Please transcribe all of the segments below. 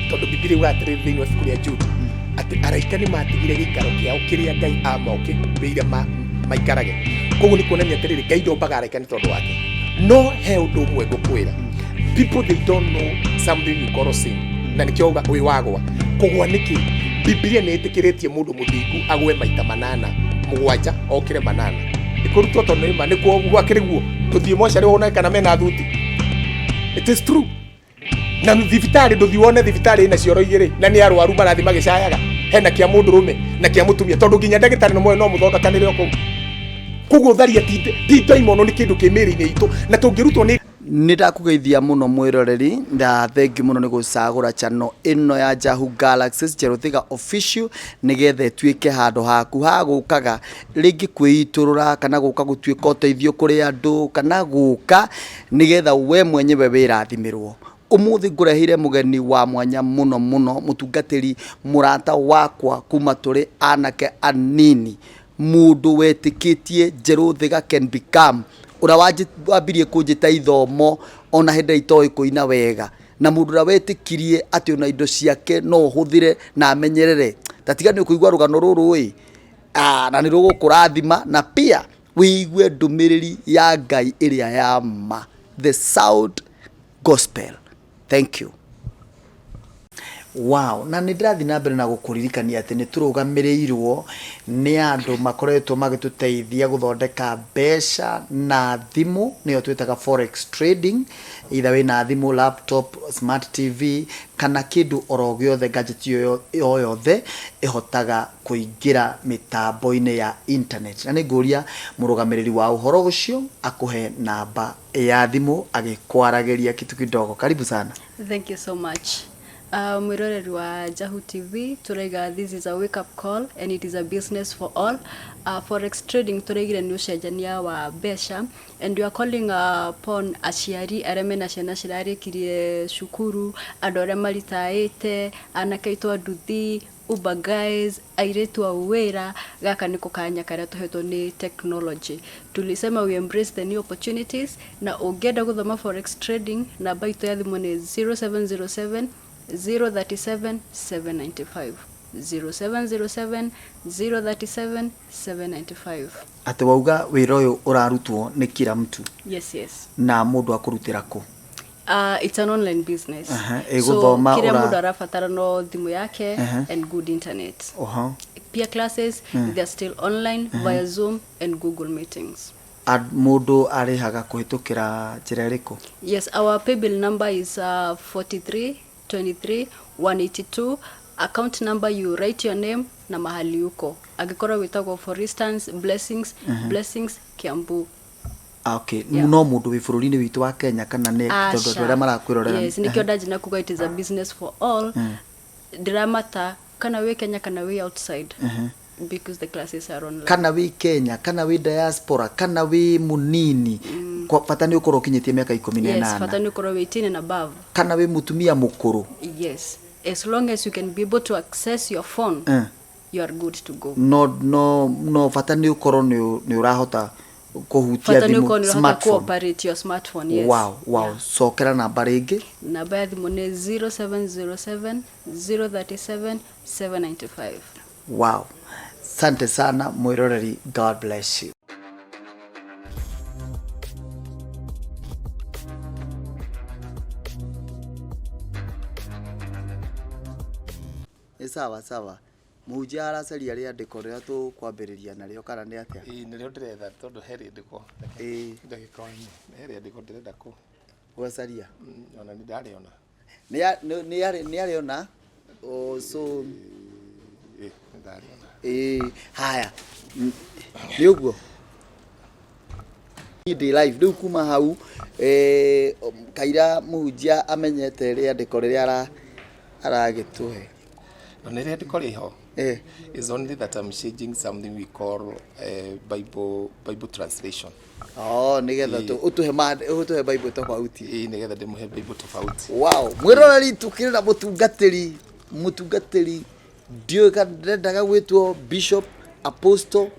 Tondũ Bibilia yugaga atĩrĩrĩ thĩinĩ wa ibuku rĩa Jude atĩ araika nĩ matigire gĩikaro kĩao kĩrĩa Ngai amokĩrĩire maikarage. Koguo nĩ kuonania atĩrĩrĩ, Ngai ndombaga araika nĩ tondũ wake. No he ũndũ ũmwe ngũkwĩra, people they don't know something you call sin, na nĩkĩo uga wĩ wagwa. Kũgwa nĩkĩ? Bibilia nĩ ĩtĩkĩrĩtie mũndũ mũthingu agwe maita manana mũgwanja okĩre manana. Ĩkũrutwo tondũ nĩ ma nĩkuo gwakĩrĩ guo tũthiĩ mocarĩ wone kana mena thuti. It is true. Na thibitarĩ ndũthiĩ wone thibitarĩ ĩna cioro igĩrĩ na nĩ arwaru marathiĩ magĩcayaga, hena kĩa mũndũrũme na kĩa mũtumia, tondũ nginya ndagĩtarĩ no no mũthondekanĩre o kũu. Koguo tharia ti ndaimono, nĩ kĩndũ kĩ mĩĩrĩ-inĩ itũ na tũngĩrutwo nĩ Nĩ ndakũgeithia mũno mwĩroreri na thengiũ mũno nĩ gũcagũra channel ĩno ya Jahu Galaxies Cheruthiga Official nĩgetha ĩtuĩke handũ haku ha gũkaga rĩngĩ kwĩitũrũra kana gũka gũtuĩka ũteithio kũrĩ andũ kana gũka nĩgetha we mwenyewe wĩrathimĩrwo. Ũmũthĩ ngũreheire mũgeni wa mwanya mũno mũno, mũtungatĩri mũrata wakwa kuma tũrĩ anake anini, mũndũ wetĩkĩtie Njerũthĩga can become, ũrĩa wambirie kũnjĩta ithomo ona hĩndĩ ĩrĩa itoĩ kũina wega, na mũndũ ũrĩa wetĩkirie atĩ ona indo ciake no ũhũthĩre na amenyerere. Ta tiga nĩ ũkũigua rũgano rũrũ ĩ, na nĩ rũgũkũrathima na pia wĩigue ndũmĩrĩri ya Ngai ĩrĩa ya ma, the sound gospel. Thank you. Wow, na nĩ ndĩrathiĩ na mbere na gũkũririkania atĩ nĩ tũrũgamĩrĩirwo nĩ andũ makoretwo magĩtũteithia gũthondeka mbeca na thimũ, nĩyo twĩtaga forex trading, either wĩna thimũ, laptop, smart TV, kana kĩndũ oro gĩothe gadget o yothe ĩhotaga kũingĩra mĩtambo-inĩ ya internet. Na nĩ ngũria mũrũgamĩrĩri wa ũhoro ũcio akũhe namba ya thimũ agĩkwaragĩria kitu kidogo. Karibu sana. Thank you so much. Mwĩroreri wa Jahu TV, tũraiga this is a wake up call and it is a business for all. Forex trading tũraigire nĩ ũcenjania wa mbeca and we are calling upon aciari arĩa mena ciana cirarĩkirie cukuru, andũ arĩa maritaĩte, anake aitũ a nduthi, Uber guys, airĩtu a wĩra, gaka nĩko kanya karĩa tũhetwo nĩ technology. Tulisema we embrace the new opportunities, na ũngĩenda gũthoma forex trading, namba itũ ya thimũ nĩ 0707 037 795, 0707 037 795. Atĩ wauga wĩra ũyũ ũrarutwo nĩ kila mtu? Yes. Na mũndũ akũrutĩra kũ? It's an online business. Aha, ĩgũthoma. So kĩrĩa mũndũ arabatara no thimũ yake and good internet. Oho. Peer classes, they are still online via Zoom and Google meetings. Mũndũ arĩhaga kũhĩtũkĩra njĩra ĩrĩkũ? Yes, our paybill number is 43 23 182. Account number, you write your name na mahali uko. Angĩkorwo wĩtagwo, for instance, Blessings, Blessings Kiambu. Ah, okay. Yeah. No mũndũ wĩ bũrũri-inĩ witũ wa Kenya kana nĩ tondũ andũ Aca. arĩa marakwĩrorera? Yes, nĩkĩo ndanjina kuga it is a business for all. Ndiramata kana wĩ Kenya kana wĩ outside because the classes are online. Kana wĩ Kenya kana wĩ diaspora kana wĩ mũnini, kwa bata nĩ ũkorwo ũkinyĩtie mĩaka 18. Yes, bata nĩ ũkorwo wĩ 18 and above. Kana wĩ mũtumia mũkũrũ? Yes, as long as you can be able to access your phone, you are good to go. No bata nĩ ũkorwo nĩ ũrahota kũhutia Bata nĩ thimũ, ũkorwo nĩ ũrahota smartphone. kũ-operate your smartphone, yes. Wow. Yeah. Cokera namba rĩngĩ. Namba ya thimũ nĩ 0707 037 795. Wow, sante sana mwĩroreri, God bless you. Nĩ sawa sawa, mũhunjia aracaria rĩandĩko rĩrĩa tũkwambĩrĩria narĩo kana nĩ atĩa? Ĩĩ, nĩrĩo ndĩretha tondũ he rĩandĩko. Ndagĩka o ĩmwe, he rĩandĩko ndĩrenda kũ Gwacaria. Ona nĩ ndarĩona. Nĩ arĩona. Oh, so Ĩĩ, nĩ ndarĩona. Ĩĩ, haya. Nĩ ũguo niĩ ndĩ live rĩu kuma hau kaira mũhunjia amenyete rĩandĩko rĩrĩa aragĩtũhe. Na nĩ rĩandĩko rĩho. It's only that I'm changing something we call Bible translation. Oh, nĩgetha ũtũhe Bible tofauti. Ĩĩ, nĩgetha ndĩmũhe Bible tofauti. Wow, mwĩroreri, tũkĩrĩ na mũtungatĩri ndiũĩ kana ndendaga gwĩtwo bishop, apostle,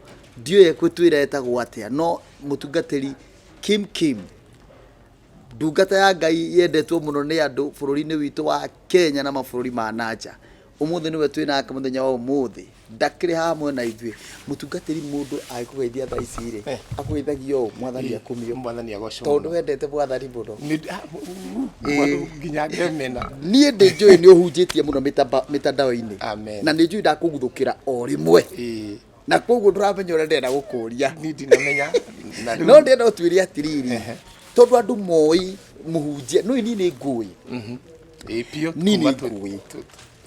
ndiũĩ egwĩtwĩra etagwo atĩa, no mũtungatĩri Kim Kim. Ndungata ya Ngai yendetwo mũno nĩ andũ bũrũri-inĩ witũ wa Kenya na mabũrũri ma nanja. Ũmũthĩ nĩwe twĩ nake mũthenya wa ũmũthĩ. Ndakĩrĩ haha mwena ithuĩ. Mũtungatĩri mũndũ agĩkũgeithia thaa ici rĩ, Eh. akũgeithagia ũũ, Mwathani akumio. Mwathani agocwo Tondũ mũno. wendete Mwathani mũno. Nginya ngemena. Niĩ ndĩ njũĩ nĩ ũhunjĩtie mũno mĩtandao-inĩ. Amen. Na nĩ njũĩ ndakũguthũkĩra o rĩmwe. Na koguo ndũramenya ũrĩa ndĩrenda gũkũria. Niĩ ndinamenya. Na rĩu- No ndĩrenda ũtwĩre atĩrĩrĩ, tondũ andũ moĩ mũhunjia, nũĩ niĩ nĩ ngũĩ. Ĩĩ, biũ, Niĩ kuma nĩ ngũĩ.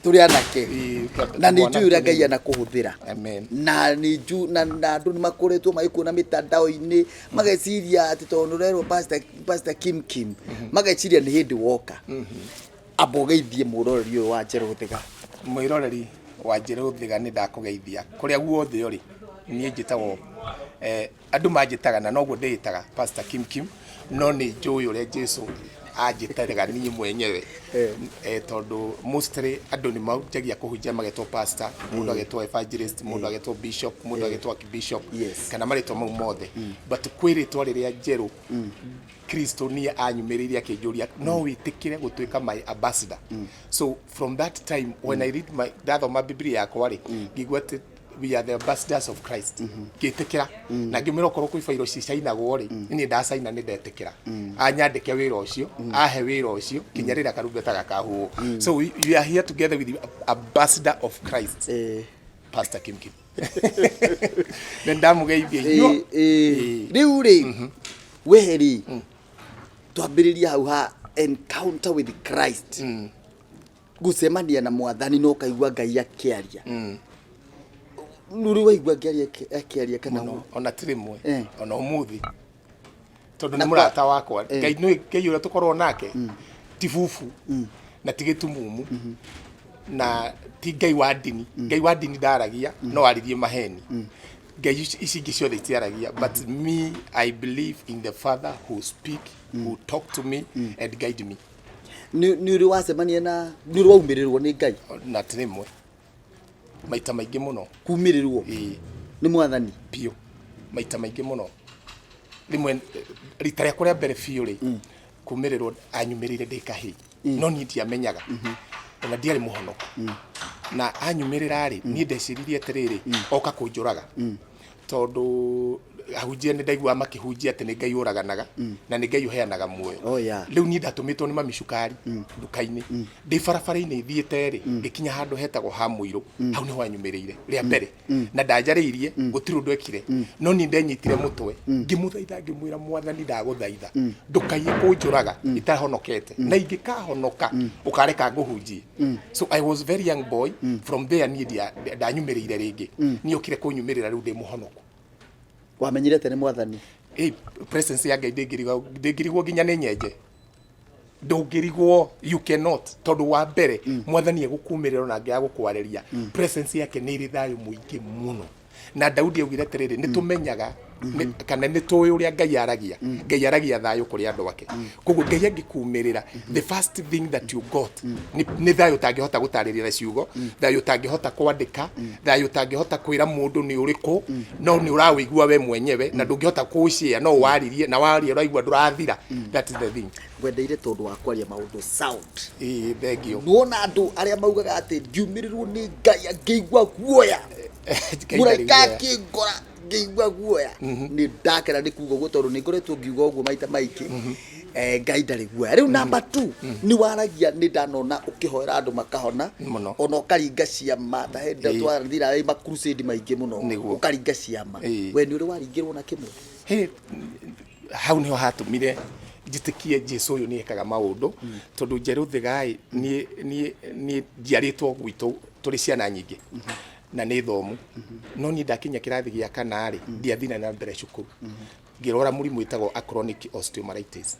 Tũrĩ anake. Ĩĩ, Na nĩ twana njũĩ ũrĩa Ngai tũnini. anakũhũthĩra. Amen. Na nĩ njũ na na andũ nĩ makoretwo magĩkuona mĩtandao-inĩ mageciria atĩ tondũ ũrerwo Pastor Kim Kim mageciria nĩ hĩndĩ woka. Amba ũgeithie mwĩroreri ũyũ wa Njerũ Thĩga. Mwĩroreri wa Njerũ Thĩga nĩ ndakũgeithia kũrĩa guothe ũrĩ. Niĩ njĩtagwo andũ manjĩtaga na noguo ndĩĩtaga Pastor Kim Kim, no nĩ njũĩ ũrĩa Jesu anjĩtaga niĩ mwenyewe. Tondũ mostly andũ nĩ manjagia kũhunjia magetwo pastor, mũndũ agetwo evangelist, mũndũ agetwo bishop, mũndũ agetwo archbishop, kana marĩtwa mau mothe. But kwĩ rĩtwa rĩrĩa njerũ Kristo niĩ anyumĩrĩire akĩnjũria no wĩtĩkĩre gũtuĩka my ambassador. So from that time when I read my ndathoma Biblia yakwa rĩ, ngĩigua atĩ we are the ambassadors of Christ. Ngĩtĩkĩra na ngĩmwĩra okorwo kwĩ bairo cicainagwo rĩ, niĩ ndacaina nĩ ndetĩkĩra. Anyandĩke wĩra ũcio, ahe wĩra ũcio kinya rĩrĩa karumbeta gakahuhwo. So we are here together with the ambassador of Christ. Pastor Kim Kim. Nĩ ndamũgeithia inyuo. Rĩu rĩ, we rĩ, twambĩrĩrie hau ha encounter with Christ. Gũcemania na mwathani na ũkaigua Ngai akĩaria. Nũrĩ waigua Ngai akĩaria kana Mũno, ona ti rĩmwe, ona ũmũthĩ. Tondũ Na nĩ mũrata wakwa. Ngai nĩ Ngai ũrĩa tũkoragwo nake ti bubu na ti gĩtumumu na ti Ngai wa ndini. Ngai wa ndini ndaragia, no aririe maheni. Ngai ici ingĩ ciothe itiaragia, but me I believe in the Father who speak, who talk to me and guide me. Nĩ ũrĩ wacemania na nĩ ũrĩ waumĩrĩrwo nĩ Ngai? Na ti rĩmwe, maita maingĩ mũno. Kumĩrĩrwo? Ĩĩ. Nĩ mwathani? Biũ, maita maingĩ mũno. Rĩmwe rita rĩakwa rĩa mbere biũ rĩ, kumĩrĩrwo anyumĩrĩire ndĩ kahĩĩ, no niĩ ndiamenyaga ona ndiarĩ mũhonoku. Na anyumĩrĩra rĩ, niĩ ndeciririe atĩrĩrĩ, oka kũnjũraga. Tondũ ahunjia nĩ ndaiguaga makĩhunjia atĩ nĩ Ngai ũraganaga na nĩ Ngai ũheanaga muoyo. Rĩu niĩ ndatũmĩtwo nĩ mami cukari nduka-inĩ. Ndĩ barabara-inĩ thiĩte rĩ, ngĩkinya handũ hetagwo ha Mũirũ, hau nĩho anyumĩrĩire rĩa mbere. Na ndanjarĩirie, gũtirĩ ũndũ ekire. No niĩ ndenyitire mũtwe, ngĩmũthaitha ngĩmwĩra mwathani ndagũthaitha, ndũkaiye kũnjũraga itahonokete. Na ingĩkahonoka, ũkareka ngũhunjie. So I was very young boy. From there niĩ ndanyumĩrĩire rĩngĩ. Niĩ okire kũnyumĩrĩra rĩu ndĩ mũhonoku. Wamenyire atĩa nĩ mwathani? Presence ya Ngai ndĩngĩrigwo nginya nĩ nyenje. Ndũngĩrigwo, you cannot. Tondũ wa mbere, mwathani egũkumĩrĩra ona angĩaga gũkwarĩria. Presence yake nĩ ĩrĩ thayũ mũingĩ mũno. Na Daudi augire atĩrĩrĩ, nĩ tũmenyaga kana nĩ tũĩ ũrĩa Ngai aragia. Ngai aragia thayũ kũrĩ andũ ake. Koguo Ngai angĩkumĩrĩra, the first thing that you got nĩ thayũ ũtangĩhota gũtarĩria na ciugo, thayũ ũtangĩhota kwandĩka, thayũ ũtangĩhota kwĩra mũndũ nĩ ũrĩkũ, no nĩ ũrawĩigua we mwenyewe na ndũngĩhota kũũshare, no waririe na waria ũraigua ndũrathira. That is the thing. Ngwendeire tondũ wa kwaria maũndũ sound. Ĩĩ, thank you. Nĩwona andũ arĩa maugaga atĩ ndiumĩrĩrwo nĩ Ngai ngĩigua guoya. Ngai ndarĩ Mũraika guoya. akĩngora ngĩigua guoya. Nĩ ndakena nĩ kuga ũguo tondũ nĩ ngoretwo ngiuga ũguo maita maingĩ. Ngai ndarĩ guoya. Rĩu number 2, nĩ waragia, nĩ ndanona ũkĩhoera andũ makahona. Mũno. Ona ũkaringa ciama, ta hĩndĩ ĩrĩa twathira ma crusade maingĩ mũno. Ũkaringa ciama. We nĩ ũrĩ waringĩrwo na kĩmwe? Hey, hau nĩho hatũmire njĩtĩkie Jesu ũyũ nĩ ekaga maũndũ, tondũ Njerũ Thĩgaĩ niĩ njiarĩtwo gwitũ tũrĩ ciana nyingĩ na nĩ thomu, no niĩ ndakinya kĩrathi gĩa kana rĩ, ndiathire na mbere cukuru, ngĩrwara mũrimũ wĩtagwo chronic osteomyelitis.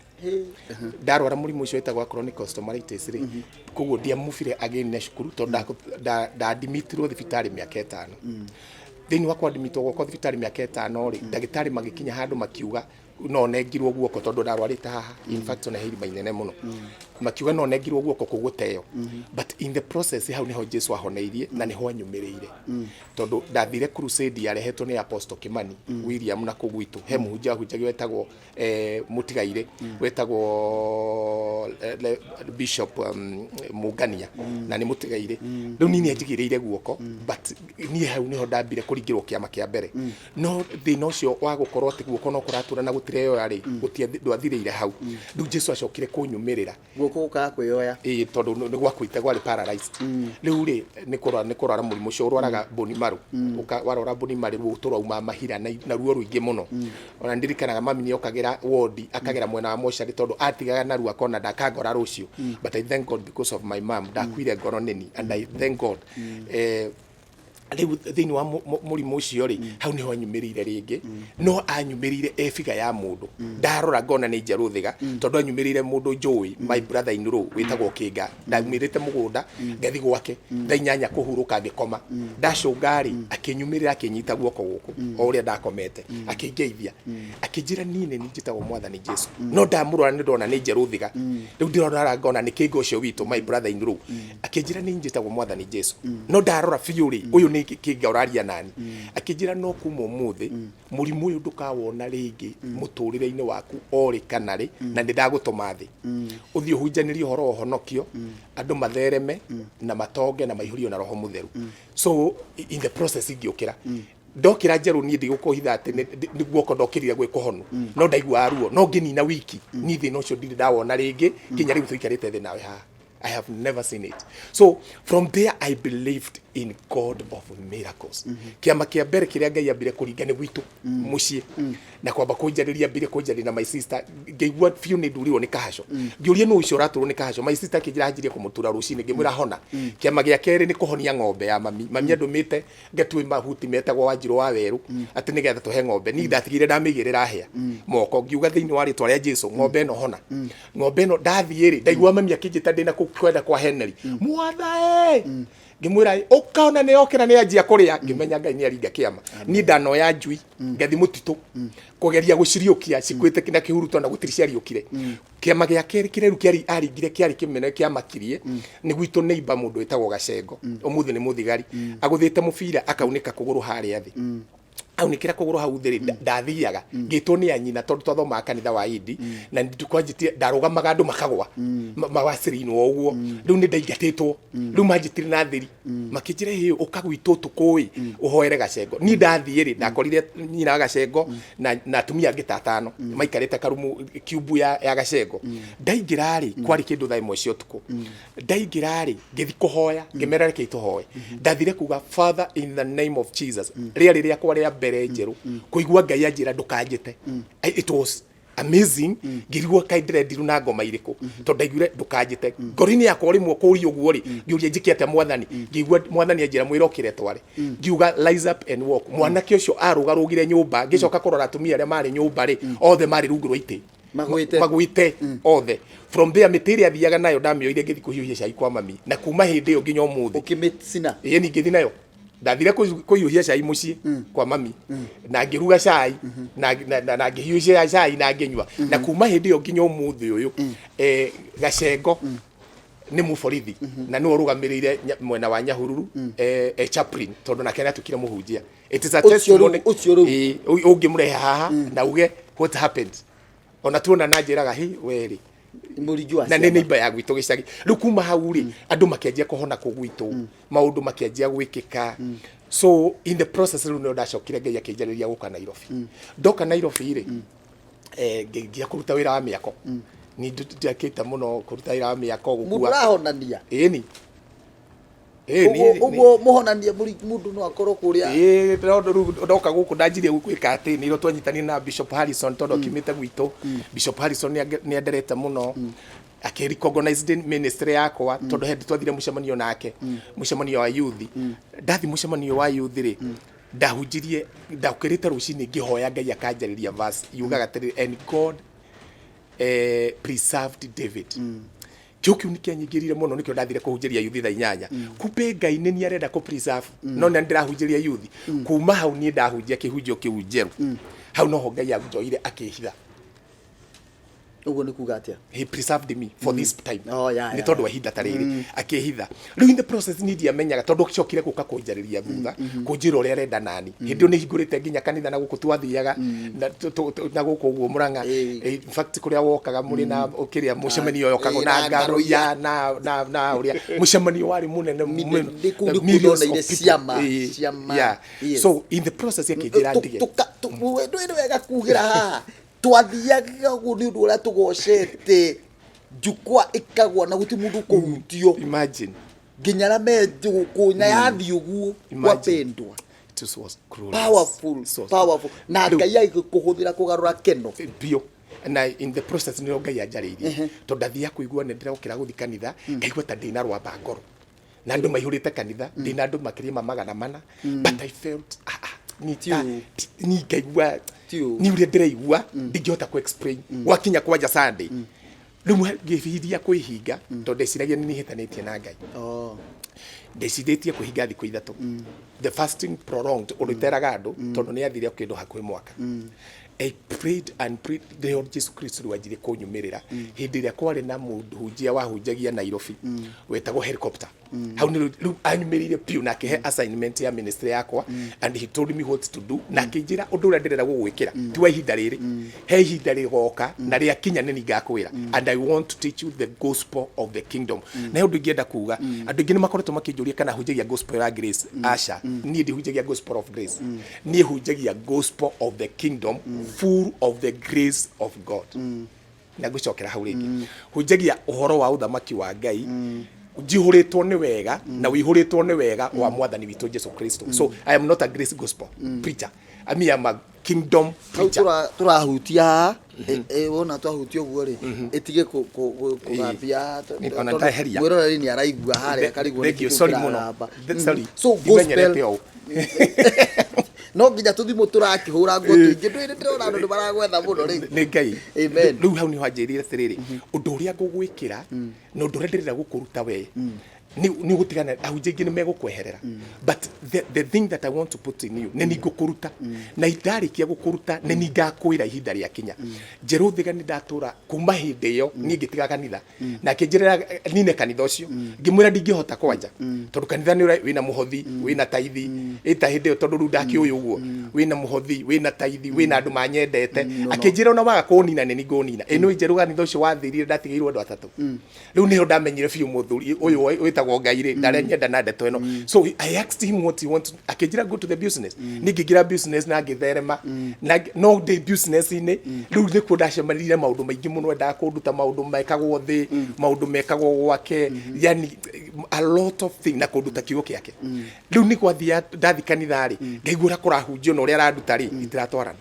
Ndarwara mũrimũ ũcio wĩtagwo chronic osteomyelitis rĩ, koguo ndiamubire again na cukuru tondũ ndadimitirwo thibitarĩ mĩaka 5. Thĩinĩ wa kwadimitwo gwakwa thibitarĩ mĩaka 5 rĩ, ndagĩtarĩ magĩkinya handũ makiuga no nengirwo guoko tondũ ndarwarĩte haha, in fact ona he irima inene mũno. Makiuga no nengirwo guoko kũu gũteo, but in the process hau niho Jesu ahoneirie na niho anyumĩrĩire, tondũ ndathire crusade yarehetwo nĩ Apostle Kimani William na kũu gwitũ he mũhunjia wahunjagia wetagwo mũtigairĩ wetagwo Bishop Mungania, na nĩ mũtigairĩ rĩu. Niĩ nĩ anjigĩrĩire guoko, but niĩ hau niho ndambire kũringĩrwo kĩama kĩa mbere. No thĩna ũcio wa gũkorwo atĩ guoko no kũratura na gũtireyoya rĩ, ndwathirĩire hau. Rĩu Jesu acokire kũnyumĩrĩra. Guoko gũkaga kwĩyoya? Ĩĩ, tondũ nĩ gwakuĩte, gwarĩ paralyzed. Rĩu rĩ, nĩ kũrwara mũrimũ ũcio ũrwaraga bone marrow. Warwara bone marrow rĩu tũrauma mahira na ruo rũingĩ mũno. Ona ndirikanaga mami nĩ okagĩra wodi, akagera mwena wa mocarĩ, tondũ atigaga narua akona ndakangora rũciũ. But I thank God because of my mom, ndakuire ngoro nĩni, and I thank God. Rĩu thĩinĩ wa mũrimũ ũcio rĩ, hau nĩho anyumĩrĩire rĩngĩ. No anyumĩrĩire e biga ya mũndũ, ndarora ngona nĩ njerũ thĩga, tondũ anyumĩrĩire mũndũ njũĩ, my brother in law wĩtagwo Kĩnga. Ndaumĩrĩte mũgũnda ngathi gwake thaa 8 kũhurũka, ngĩkoma. Ndacũnga rĩ, akĩnyumĩrĩra, akĩnyita guoko gũkũ o ũrĩa ndakomete, akĩngeithia, akĩnjĩra, "Niĩ nĩ njĩtagwo Mwathani Jesu." No ndamũrora nĩ ndona nĩ njerũ thĩga. Rĩu ndĩrora ngona nĩ Kĩnga ũcio witũ, my brother in law. Akĩnjĩra, "Nĩ njĩtagwo Mwathani Jesu." No ndarora biũ rĩ, ũyũ nĩ Kĩnga ũraria nani. Akĩnjĩra, "No kuma ũmũthĩ mũrimũ ũyũ ndũkawona rĩngĩ mũtũrĩre-inĩ waku o rĩ kana rĩ, na nĩ ndagũtũma thĩ ũthiĩ ũhunjanĩrie ũhoro wa ũhonokio, andũ mathereme na matonge na maihũrio na Roho Mũtheru." So in the process ingĩũkĩra, ndokĩra njerũ, niĩ ndigũkũhitha atĩ nĩ guoko ndokĩrire gwĩ kũhonu, no ndaiguaga ruo. No ngĩnina wiki, niĩ thĩna ũcio ndirĩ ndawona rĩngĩ nginya rĩu tũikarĩte thĩ nawe haha. I have never seen it. So from there I believed in God of miracles. Kĩama kĩa mbere kĩrĩa Ngai ambire kũringa nĩ gwitũ mũciĩ na kwamba kũnjarĩria, ambire kũnjarĩria na my sister. Ngĩigua biũ nĩ ndurirwo nĩ kahaco. Ngĩũria, "Nũ ũcio ũraturwo nĩ kahaco?" My sister akĩnjĩra anjirie kũmũtura rũcinĩ. Ngĩmwĩra, "Hona." Kĩama gĩa kerĩ nĩ kũhonia ng'ombe ya mami. Mami andũmĩte ngatue mahuti metagwo wanjirũ wa werũ atĩ nĩgetha tũhe ng'ombe. Niĩ ndatigire ndamĩigĩrĩra hĩa moko, ngiuga, "Thĩinĩ wa rĩtwa rĩa Jesu, ng'ombe ĩno hona." Ng'ombe ĩno ndathiĩ rĩ, ndaigua mami akĩnjĩta ndĩna kũu kwenda kwa Henry, "Mwathae." Ngĩmwĩra, "Ũkaona." Nĩ yokĩra, nĩ yanjia kũrĩa. Ngĩmenya Ngai nĩ aringa kĩama. Niĩ ndanoya njui ngathi mũtitũ kũgeria gũciriũkia cikuĩte na kĩhuruto, na gũtirĩ ciariũkire. Kĩama gĩa kerĩ kĩrĩa rĩu kĩarĩ aringire kĩarĩ kĩmene kĩamakirie nĩ gwitũ neighbor, mũndũ wĩtagwo Gacengo, ũmũthĩ nĩ mũthigari. Agũthĩte mũbira akaunĩka kũgũrũ harĩa thĩ. Aunĩkĩra kũgũrũ hau thĩ rĩ, ndathiaga ngĩtwo nĩ anyina, tondũ twathomaga kanitha wa Indi na kwanjĩtie ndarũgamaga andũ makagwa mawacĩrĩinwo ũguo. Rĩu nĩ ndaingatĩtwo, rĩu manjĩtire na thiri, makĩnjĩra, "Ĩ ũka gwitũ ũtukũ ĩ ũhoere Gacengo." Niĩ ndathiĩ rĩ, ndakorire nyina wa Gacengo na atumia angĩ ta atano maikarĩte karumu kiumbu ya Gacengo. Ndaingĩra rĩ, kwarĩ kĩndũ thaa 1 cia ũtukũ. Ndaingĩra rĩ, ngĩthi kũhoya, ngĩmera, "Rekei tũhoe." Ndathire kuga, "Father, in the name of Jesus." Rĩarĩ rĩakwa rĩa mbere njerũ kũigua Ngai anjĩra ndũkanjĩte. It was amazing. Ngĩrigwo kaĩ ndĩrendirwo na ngoma irĩkũ, tondũ ndaiguire ndũkanjĩte ngoro-inĩ yakwa. Rĩmwe kũũria ũguo rĩ, ngĩũria, "Njĩke atĩa, Mwathani?" Ngĩigua Mwathani anjĩra, "Mwĩra ũkĩre tware." Ngiuga, "Rise up and walk." Mwanake ũcio arũgarũgire nyũmba. Ngĩcoka kũrora atumia arĩa marĩ nyũmba rĩ, othe marĩ rungu rwa itĩ. Magwĩte. Magwĩte othe. From there mĩtĩ ĩrĩa athiaga nayo ndamĩoire, ngĩthiĩ kũhiũhia cai kwa mami, na kuma hĩndĩ ĩyo nginya ũmũthĩ. Ũkĩmĩcina? Ĩĩ, ningĩ nayo ndathire kũhiũhia cai mũciĩ kwa mami na ngĩruga cai na ngĩhiũhia cai na ngĩnyua, na kuma hĩndĩ ĩyo nginya ũmũthĩ ũyũ, Gacengo nĩ mũborithi na nĩwe ũrũgamĩrĩire mwena wa Nyahururu, chaplain, tondũ nake nĩatuĩkire mũhunjia. It is a Ũcio rĩu- testimony. Ũcio rĩu. Ĩĩ, ũngĩmũrehe haha na uge what happened, ona tuona na njĩraga hi werĩ. Mũringi wa Na nĩ ciama. neighbor ya gwitũ gĩcagi. Rĩu kuma hau rĩ, andũ makĩanjia kũhona kũu gwitũ, maũndũ makĩanjia gwĩkĩka. So in the process rĩu nĩo ndacokire Ngai akĩnjarĩria gũka Nairobi. Ndoka Nairobi rĩ, ngĩanjia kũruta wĩra wa mĩako. Ni ndiakĩte mũno kũruta wĩra wa mĩako. Mũndũ gũkua. ũrahonania? Ĩni. Ĩni. Ũguo mũhonania mũndũ no akorwo kũrĩa? Ĩĩ, tondũ rĩu ndoka gũkũ ndanjirie gwĩka atĩ nĩrĩo twanyitanire na Bishop Harrison, tondũ akiumĩte gwitũ. Bishop Harrison nĩ anderete mũno, akĩ recognize ministry yakwa, tondũ hĩndĩ twathire mũcemanio nake, mũcemanio wa youth. Ndathi mũcemanio wa youth rĩ, ndahunjirie, ndokĩrĩte rũcinĩ ngĩhoya Ngai akanjarĩria verse yugaga atĩrĩrĩ, "And God preserved David." Kĩo kĩu nĩkĩanyingĩrire mũno, nĩkĩo ndathire kũhunjĩria yuthi thaa 8. Kumbe Ngai nĩ niĩ arenda kũ preserve, no nĩ ndĩrahunjĩria yuthi. Kuma hau niĩ ndahunjia kĩhunjio kĩu njerũ, hau noho Ngai anjoire akĩhitha. Ũguo nĩ kuga atĩa? He preserved me for this time. Oh, yeah, nĩ tondũ wa ihinda ta rĩrĩ akĩhitha. Rĩu in the process niĩ ndiamenyaga, tondũ cokire gũka kũnjarĩria thutha, kũnjĩra ũrĩa arenda nani. Hĩndĩ ĩyo nĩ hingũrĩte nginya kanitha na gũkũ twathiaga na gũkũ ũguo Mũrang'a. In fact, kũrĩa wokaga mũrĩ na kĩrĩa mũcemanio yokagwo na na ngaruya na ũrĩa mũcemanio warĩ mũnene mũno. Nĩ kũu nĩkuo Millions of ndoneire people. ciama, ciama. Yes. So in the process akĩnjĩra ndige. Ndwĩ wega kugĩra haha twathiaga ũguo nĩ ũndũ ũrĩa tũgocete njukwa ĩkagwa na gũtirĩ mũndũ ũkũhutio. Imagine. Nginya arĩa me gũkũ na yathiĩ ũguo. Imagine. Gwapendwa. It was glorious. Powerful. It was Powerful na Rĩu- Ngai agĩkũhũthĩra kũgarũra keno. Biũ. Na in the process nĩrĩo Ngai anjarĩirie, tondũ ndathiaga kũigua nĩ ndĩrokĩra gũthiĩ kanitha, ngaigua ta ndĩna rwamba ngoro na andũ maihũrĩte kanitha, ndĩna andũ makĩria ma 400, but I felt ni ta Ti ni ngaigua Ti ũũ. ni ũrĩa ndĩraigua ndingĩhota ku explain. Gwakinya kwanja Sunday rĩu ngĩhiria kwĩhinga, tondũ ndeciragia nĩ hĩtanĩtie na Ngai. Ndecirĩtie kwĩhinga thikũ 3. The fasting prolonged ũndũ iteraga andũ, tondũ nĩ athire kĩndũ hakuhĩ mwaka. I prayed and prayed. The Lord Jesus Christ rĩu anjirie kũnyumĩrĩra hĩndĩ ĩrĩa kwarĩ na mũhunjia wahunjagia Nairobi wetagwo Helicopter. Hau nĩ rĩu anyumĩrĩire biũ na akĩhe assignment ya ministry yakwa, and he told me what to do, na akĩnjĩra ũndũ ũrĩa ndĩrenda gũgwĩkĩra ti wa ihinda rĩrĩ, he ihinda rĩgoka na rĩakinya nĩ ngakwĩra, and I want to teach you the gospel of the kingdom. Na he ũndũ ingĩenda kuga, andũ aingĩ nĩ makoretwo makĩnjũria kana hunjagia gospel ya grace. Aca, niĩ ndihunjagia gospel of grace, niĩ hunjagia gospel of the kingdom full of the grace of God. Na ngũcokera hau rĩngĩ, hunjagia ũhoro wa ũthamaki wa Ngai njihũrĩtwo nĩ wega na wĩihũrĩtwo nĩ wega wa mwathani witũ Jesu Kristo. So I am not a grace gospel preacher, I mean, I'm a kingdom Hau preacher. Tũrahutia haha. Wona twahutia ũguo rĩ, ĩtige kũgambia. Ona ndaheria. Mwĩroreri nĩ araigua harĩa akarigwo Thank nĩkĩ you. kĩu Sorry mũno. kĩragamba. Sorry. So Ndimenyerete gospel ũũ. No nginya tũthimũ tũrakĩhũra nguo tũingĩ ndwĩrĩ, ndĩrona andũ nĩ maragwetha mũno rĩu. Nĩ Ngai. Amen. Rĩu hau nĩho anjĩrire atĩrĩrĩ, ũndũ ũrĩa ngũgwĩkĩra na ũndũ ũrĩa ndĩrenda gũkũruta we nĩ ũgũtigana ahunjia aingĩ nĩ megũkweherera, but the thing that I want to put in you, nĩ ni ngũkũruta, na ndarĩkia gũkũruta nĩ ni ngakwĩra ihinda rĩakinya. Njerũ thiga nĩ ndatũra kuma hĩndĩ ĩyo niĩ ngĩtiga kanitha, na akĩnjĩrĩra nine kanitha ũcio. Ngĩmwĩra ndingĩhota kwanja, tondũ kanitha nĩ wĩna mũhothi, wĩna taithi ĩta hĩndĩ ĩyo, tondũ rĩu ndakĩũĩ ũguo, wĩna mũhothi, wĩna taithi, wĩna andũ manyendete. Akĩnjĩra ona waga kũnina nĩ ngũnina. Ĩ nĩ njerũ kanitha ũcio wathirire, ndatigĩirwo andũ atatũ. Rĩu nĩho ndamenyire biũ mũthuri ũyũ wĩtagwo Ngai rĩ ndarenyenda na ndeto ĩno. So I asked him what he want. Akĩnjĩra go to the business. Niĩ ngĩingĩra business na ngĩtherema na no ndĩ business-inĩ rĩu nĩkuo ndacemanirie na maũndũ maingĩ mũno. Endaga kũnduta maũndũ mekagwo thĩ, maũndũ mekagwo gwake, yani a lot of thing, na kũnduta kiugo kĩake. Rĩu nĩ gwathia ndathi kanitha rĩ, ngaigua ũrĩa kũrahunjio na ũrĩa aranduta rĩ itiratwarana.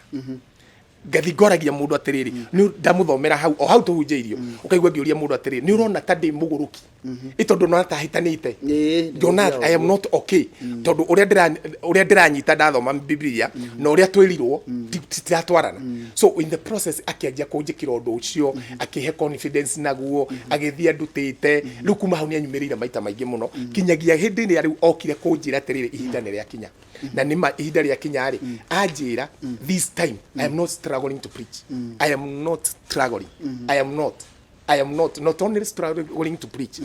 Ngathi ngoragia mũndũ atĩrĩrĩ, nĩ ndamũthomera hau o hau tũhunjĩirio, ũkaigua ngĩũria mũndũ atĩrĩrĩ, nĩ ũrona ta ndĩ mũgũrũki ĩ, tondũ ndona ta hĩtanĩte. Ngĩona I am not okay, tondũ ũrĩa ndĩranyita ndathoma Biblia na ũrĩa twĩrirwo titiratwarana. So in the process akĩanjia kũnjĩkĩra ũndũ ũcio, akĩhe confidence naguo, agĩthiĩ andutĩte. Rĩu kuma hau nĩ anyumĩrĩire maita maingĩ mũno, kinyagia hĩndĩ ĩrĩa rĩu okire kũnjĩra atĩrĩrĩ, ihinda nĩ rĩakinya. Na nĩ ma ihinda rĩakinya rĩ, anjĩra this time I am not struggling to preach. I am not struggling. I am not not only struggling to preach,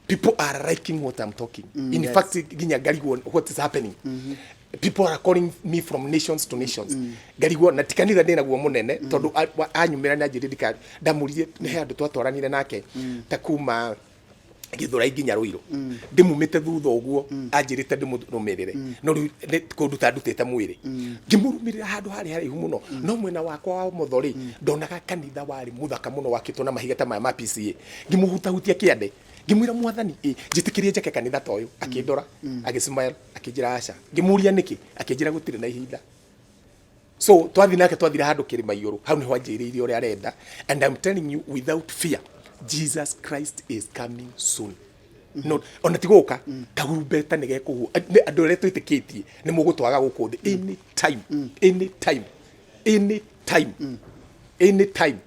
people are liking what I'm talking. In fact, nginya ngarigwo what is happening. People are calling me from nations to nations. Ngarigwo na ti kanitha ndĩ naguo mũnene, tondũ anyumĩra nĩ anjĩrire ndika ndamũririe. Nĩ he andũ twatwaranire nake ta kuma Gĩthũrai nginya Rũirũ, ndĩmumĩte thutha ũguo anjĩrĩte ndĩmũrũmĩrĩre, no rĩu nĩ kũnduta ndutĩte mwĩrĩ. Ngĩmũrũmĩrĩra handũ harĩ haraihu mũno, no mwena wakwa wa ũmotho rĩ, ndonaga kanitha warĩ mũthaka mũno wakĩtwo na mahiga ta maya ma PCA. Ngĩmũhutahutia kĩande, ngĩmwĩra, "Mwathani, ĩ njĩtĩkĩrie njake kanitha ta ũyũ." Akĩndora, agĩsmile, akĩnjĩra aca. Ngĩmũria nĩkĩ, akĩnjĩra gũtirĩ na ihinda. So twathi nake, twathire handũ kĩrĩma igũrũ, hau nĩho anjĩrĩire ũrĩa arenda. And I'm telling you without fear, Jesus Christ is coming soon. No ona ti gũka, kahumbeta nĩ gekũhuha. Andũ arĩa twĩtĩkĩtie nĩ mũgũtwaga gũkũ thĩ any time, any time, any time, any time,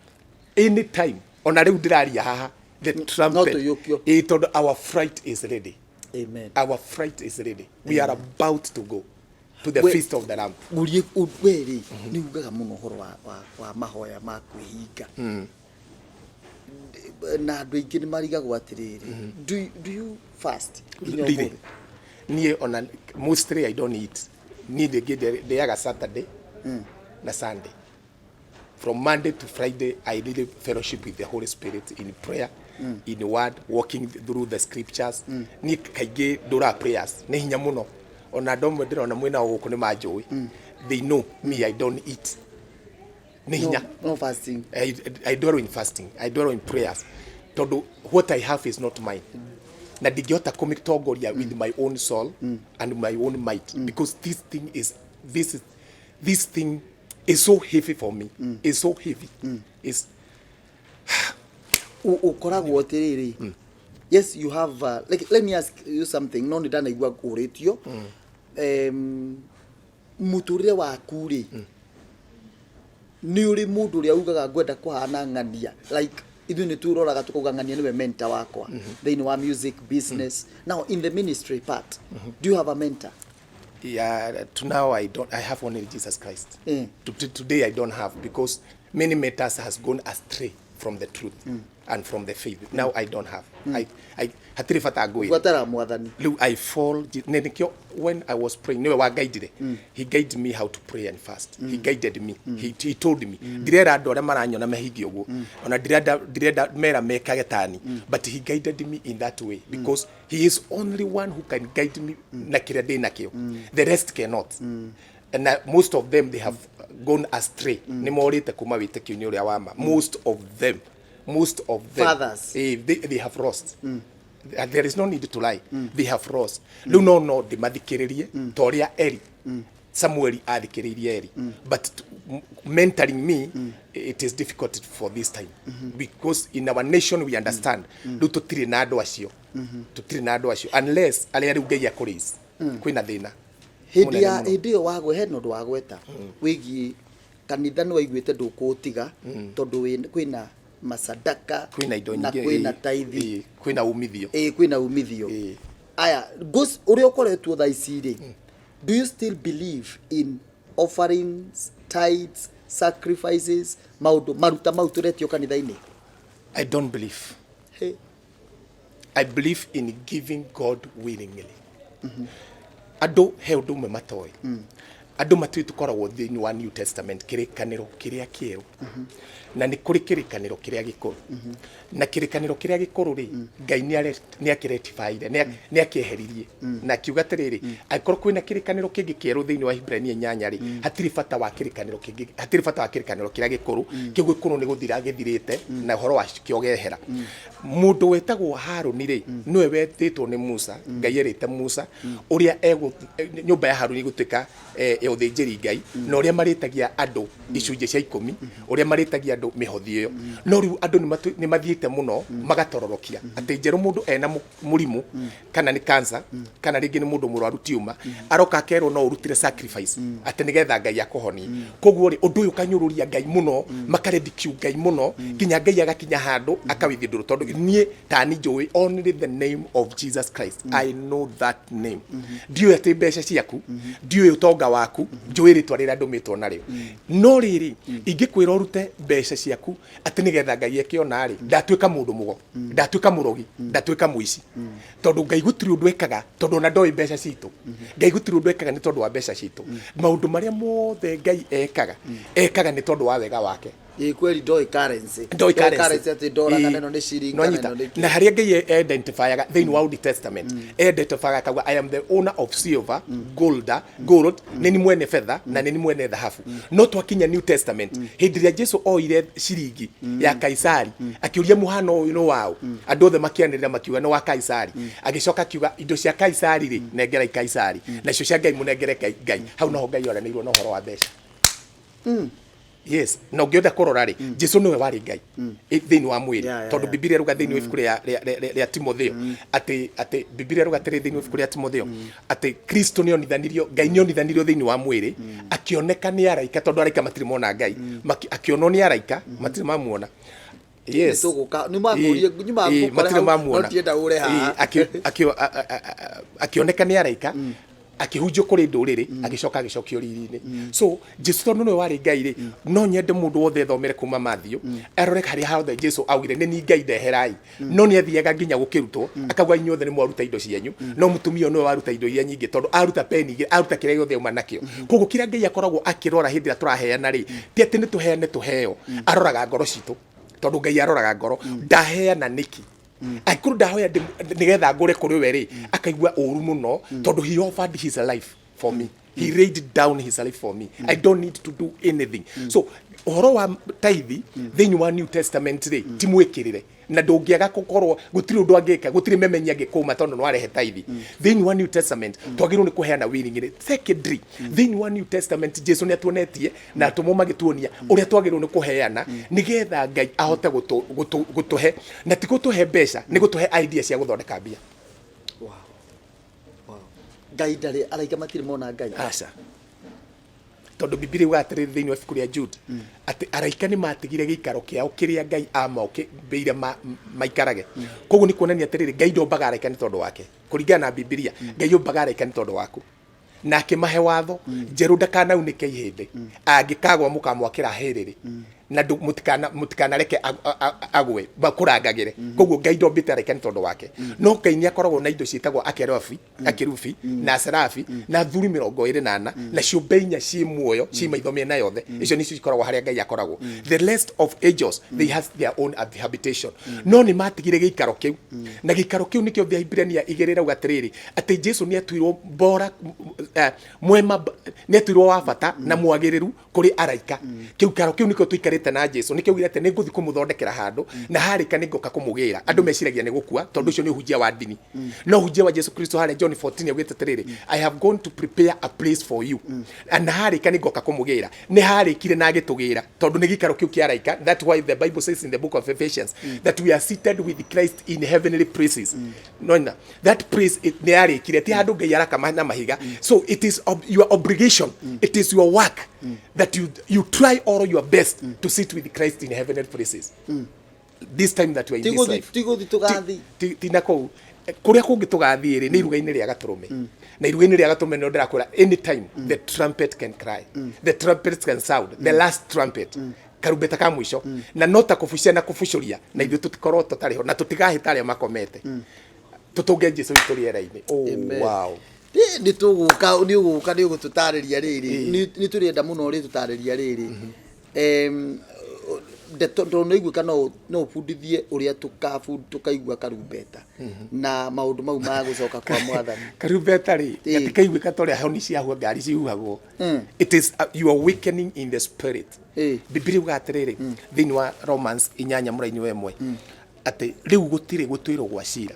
any time. Ona rĩu ndĩraria haha, the trumpet. Tũiyũkio. Ĩ tondũ our flight is ready. Amen. Our flight is ready. We are about to go to the feast of the Lamb. Ngurie we rĩ, nĩ ugaga mũno ũhoro wa mahoya ma kwĩhinga. Na andũ aingĩ nĩ marigagwo atĩrĩrĩ, do you fast nginya Ndirĩ. ũmũthĩ? Niĩ ona mostly I don't eat. Niĩ ndĩngĩ ndĩaga Saturday na Sunday. From Monday to Friday I really fellowship with the Holy Spirit in prayer, in word, walking through the scriptures. Niĩ kaingĩ ndũraga prayers nĩ hinya mũno. Ona andũ amwe ndĩrona mwĩnao gũkũ nĩ manjũĩ, they know me, I don't eat, nĩ hinya. No, no fasting. I dwell in fasting. I dwell in prayers. Tondu what I have is not mine. Na ndingĩhota kũmĩtongoria with my own soul and my own might, because this thing is so heavy for me. It's so heavy. It's Ũkoragwo atĩrĩrĩ, yes, you have like, let me ask you something, no nĩ ndanaigua ũrĩtio mũtũrĩre waku rĩ, nĩ ũrĩ mũndũ ũrĩa ugaga ngwenda kũhana ng'ania? Like ithuĩ nĩ turoraga tũkauga ng'ania nĩwe mentor wakwa thĩinĩ wa music business. Now in the ministry part, do you have a mentor? Yeah, to now I don't. I have only Jesus Christ. Today I don't have, because many mentors has gone astray from the truth and from the faith. Now I don't have. I hatirĩ bata ngwĩre. Gwatara mwathani. Rĩu I fall nĩ nĩkĩo when I was praying, nĩwe wangaidire. He guided me how to pray and fast. He guided me. He told me, ndirera andũ arĩa maranyona mehingie ũguo, ona ndirenda mera mekage tani, but he guided me in that way because he is only one who can guide me na kĩrĩa ndĩ nakĩo. The rest cannot, and most of them, they have gone astray, nĩ morĩte kuma wĩtĩkio-inĩ ũrĩa wa ma, most of them, most of them. Fathers. They have lost. There is no need to lie. They have lost. Rĩu no ndĩmathikĩrĩrie ta ũrĩa Eri Samuel athikĩrĩirie Eri, but mentoring me, it is difficult for this time because in our nation, we understand, rĩu tũtirĩ na andũ acio, tũtirĩ na andũ acio unless arĩa rĩu Ngai akũraise. Kwĩna thĩna Hĩndĩ mũnene ya mũno. Hĩndĩ ĩyo wagwe hena ũndũ wagweta wĩgiĩ kanitha, nĩ waiguĩte ndũkũũtiga tondũ kwĩna masadaka kwĩna indo na nyingĩ, kwĩna taithi. Kwĩna umithio. Ĩ, kwĩna umithio. Aya ũrĩa ũkoretwo thaa ici rĩ, do you still believe in offerings, tithes, sacrifices, maũndũ maruta mau tũretio kanitha-inĩ? I don't believe. Hey. I believe in giving God willingly. Andũ he ũndũ ũmwe matoĩ. Andũ matiũĩ tũkoragwo thĩinĩ wa New Testament, kĩrĩkanĩro kĩrĩa kĩerũ. Na nĩ kũrĩ kĩrĩkanĩro kĩrĩa gĩkũrũ. Na kĩrĩkanĩro kĩrĩa gĩkũrũ rĩ, Ngai nĩ akĩretifaire, nĩ akĩeheririe. Na akiuga atĩrĩrĩ, angĩkorwo kwĩna kĩrĩkanĩro kĩngĩ kĩerũ thĩinĩ wa Hibrania 8 rĩ, hatirĩ bata wa kĩrĩkanĩro kĩngĩ, hatirĩ bata wa kĩrĩkanĩro kĩrĩa gĩkũrũ. Kĩu gĩkũrũ nĩ gũthira gĩthirĩte na ũhoro wakĩo ũgehera. Mũndũ wetagwo Harũni rĩ, nĩwe wetĩtwo nĩ Musa. Ngai erĩte Musa ũrĩa nyũmba ya Harũni ĩgũtuĩka ya ũthĩnjĩri Ngai, na ũrĩa marĩtagia andũ icunjĩ cia 10, ũrĩa marĩtagia andũ mĩhothi ĩyo. No rĩu andũ nĩ mathiĩte mũno magatororokia atĩ njerũ mũndũ ena mũrimũ, kana nĩ cancer, kana rĩngĩ nĩ mũndũ mũrwaru tiuma, aroka akerwo no ũrutire sacrifice atĩ nĩgetha Ngai akũhonie. Koguo rĩ, ũndũ ũyũ ũkanyũrũria Ngai mũno, makaridicule Ngai mũno, nginya Ngai agakinya handũ akawithindũrwo, tondũ niĩ tani njũĩ only the name of Jesus Christ. I know that name. Ndiũĩ atĩ mbeca ciaku, ndiũĩ ũtonga waku, njũĩ rĩtwa rĩrĩa ndũmĩtwo narĩo. No rĩrĩ, ingĩkwĩra ũrute mbeca ciaku atĩ nĩgetha Ngai akĩona rĩ, ndatuĩka mũndũ mũgo, ndatuĩka mũrogi, ndatuĩka mũici, tondũ Ngai gũtirĩ ũndũ ekaga tondũ ona ndoĩ mbeca citũ. Ngai gũtirĩ ũndũ ekaga nĩ tondũ wa mbeca citũ. Maũndũ marĩa mothe Ngai ekaga, ekaga nĩ tondũ wa wega wake. Ĩ, kweli ndoĩ currency. Ndoĩ currency. Atĩ ndora kana ĩno nĩ ciringi No kana nyita. ĩno nĩ kĩ. Na harĩa Ngai identifyaga thĩinĩ wa Old Testament, identifyaga akauga, "I am the owner of silver, gold, nĩ ni mwene betha na nĩ ni mwene thahabu." No twakinya New Testament, hĩndĩ ĩrĩa Jesu oire ciringi ya Kaisari, akĩũria, "Mũhano ũyũ nĩ waũ?" Andũ othe makĩanĩrĩra makiuga, "Nĩ wa Kaisari." Agĩcoka akiuga, "Indo cia Kaisari rĩ, nengerai Kaisari, nacio cia Ngai mũnengere Ngai." Hau noho Ngai oranĩirwo na ũhoro wa mbeca. Yes, na ũngĩenda kũrora rĩ, Jesu nĩwe warĩ Ngai thĩinĩ wa mwĩrĩ, tondũ Bibilia ĩruga thĩinĩ wa ibuku rĩa Timotheo atĩ Bibilia ĩruga atĩrĩ thĩinĩ wa ibuku rĩa Timotheo atĩ Kristo nĩ onithanirio, Ngai nĩ onithanirio thĩinĩ wa mwĩrĩ, akĩoneka nĩ araika, tondũ araika matirĩ mona Ngai. Akĩonwo nĩ araika, matirĩ mamuona. Yes. Nĩtũgũka- nĩmakũrie- nĩmagũkore Matirĩ hau, mamuona. no ndienda ũre haha. Akĩoneka nĩ araika. Akĩhunjio kũrĩ ndũrĩrĩ, agĩcoka agĩcokio riri-inĩ. So Jesu tondũ nĩwe warĩ Ngai rĩ, no nyende mũndũ wothe ethomere kuma Matthew, arore harĩa hothe Jesu augire nĩ ni Ngai ndeherai. No nĩ athiaga nginya gũkĩrutwo akauga inyuothe nĩ mwaruta indo cianyu, no mũtumia ũyũ nĩwe waruta indo iria nyingĩ, tondũ aruta peni igĩrĩ, aruta kĩrĩa gĩothe auma nakĩo. Koguo kĩrĩa Ngai akoragwo akĩrora hĩndĩ ĩrĩa tũraheana rĩ, ti atĩ nĩ tũheane tũheo, aroraga ngoro citũ, tondũ Ngai aroraga ngoro. Ndaheana nĩkĩ? Angĩkorwo ndahoya nĩgetha ngũre kũrĩ we rĩ, akaigua ũru mũno, tondũ he offered his life for me, he laid down his life for me. I don't need to do anything. So ũhoro wa taithi thĩinĩ wa New Testament rĩ, ti mwĩkĩrĩre na ndũngĩaga gũkorwo gũtirĩ ũndũ angĩka, gũtirĩ memenyi angĩkũma tondũ nĩ warehe taithi. Thĩinĩ wa New Testament twagĩrĩirwo nĩ kũheana willingly. Secondary, thĩinĩ wa New Testament Jesu nĩ atuonetie na atũmwo magĩtuonia ũrĩa twagĩrĩirwo nĩ kũheana nĩgetha Ngai ahote gũtũhe, na ti gũtũhe mbeca, nĩ gũtũhe idea cia gũthondeka mbia. Wow. Ngai ndarĩ, araika matirĩ mona Ngai. Aca, tondũ Bibilia yugaga atĩrĩrĩ thĩinĩ wa ibuku rĩa Jude atĩ araika nĩ matigire gĩikaro kĩao kĩrĩa Ngai amokĩmbĩire maikarage. Koguo nĩ kuonania atĩrĩrĩ, Ngai ndombaga araika nĩ tondũ wake. Kũringana na Bibilia, Ngai ombaga araika nĩ tondũ waku, na akĩmahe watho njerũ ndakanaunĩke ihĩndĩ, angĩkagwa mũkamwakĩra hĩrĩrĩ na mũtikanareke agwe makũrangagĩre. Koguo Ngai ndombĩte araika nĩ tondũ wake, no Ngai nĩ akoragwo na indo ciĩtagwo akerobi, akerubi na serafi na athuri 24 na ciũmbe inya ciĩ muoyo ciĩ maitho mĩena yothe. Icio nĩcio cikoragwo harĩa Ngai akoragwo. The rest of angels, they have their own habitation, no nĩ matigire gĩikaro kĩu, na gĩikaro kĩu nĩkĩo Ahibirania 2 rauga atĩrĩrĩ, atĩ Jesu nĩ atuirwo bora, mwema, nĩ atuirwo wa bata na mwagĩrĩru kũrĩ araika. Kĩikaro kĩu nĩkĩo tũikarĩte na Jesu. Nĩkĩo augire atĩ nĩ ngũthiĩ kũmũthondekera handũ, na harĩka nĩ ngoka kũmũgĩra. Andũ meciragia nĩ gũkua, tondũ ũcio nĩ ũhunjia wa ndini, no ũhunjia wa Jesu Kristo harĩa John 14 augĩte atĩrĩrĩ, "I have gone to prepare a place for you, na harĩka nĩ ngoka kũmũgĩra." Nĩ harĩkire na agĩtũgĩra, tondũ nĩ gĩikaro kĩu kĩa araika. That's why the Bible says in the book of Ephesians that we are seated with Christ in heavenly places. Nona that place nĩ yarĩkire, ti handũ Ngai arakama na mahiga. So it is your obligation, it is your work that you try all your best to sit with Christ in heavenly places this time that we are in this life. Tigũthi tũgathi. Ti na kũu kũrĩa kũngĩ tũgathiĩ rĩ, nĩ iruga-inĩ rĩa Gatũrũme, na iruga-inĩ rĩa Gatũrũme nĩo ndĩrakwĩra, anytime the trumpet can cry, the trumpet can sound, the last trumpet, karumbeta ka mũico, na no ta kũbucia na kũbucũria, na ithuĩ tũtikorwo tũtarĩ ho, na tũtigahĩta arĩa makomete, tũtũnge Jesu witũ rĩera-inĩ. Oh, Amen. wow. Nĩ tũgũka, nĩ ũgũka, nĩ ũgũtũtarĩria rĩrĩ, nĩ tũrenda mũno rĩ tũtarĩria rĩrĩ. Ndeto tondũ nĩ iguĩka no ũbundithie ũrĩa tũkaigua karumbeta na maũndũ mau ma gũcoka kwa Mwathani. Karumbeta rĩ, gatikaiguĩka ta ũrĩa honi cia ngari cihuhagwo. It is you are awakening in the spirit. Bibilia yugaga atĩrĩrĩ thĩinĩ wa Romans 8:1 atĩ rĩu gũtirĩ gũtuĩrwo gwa cira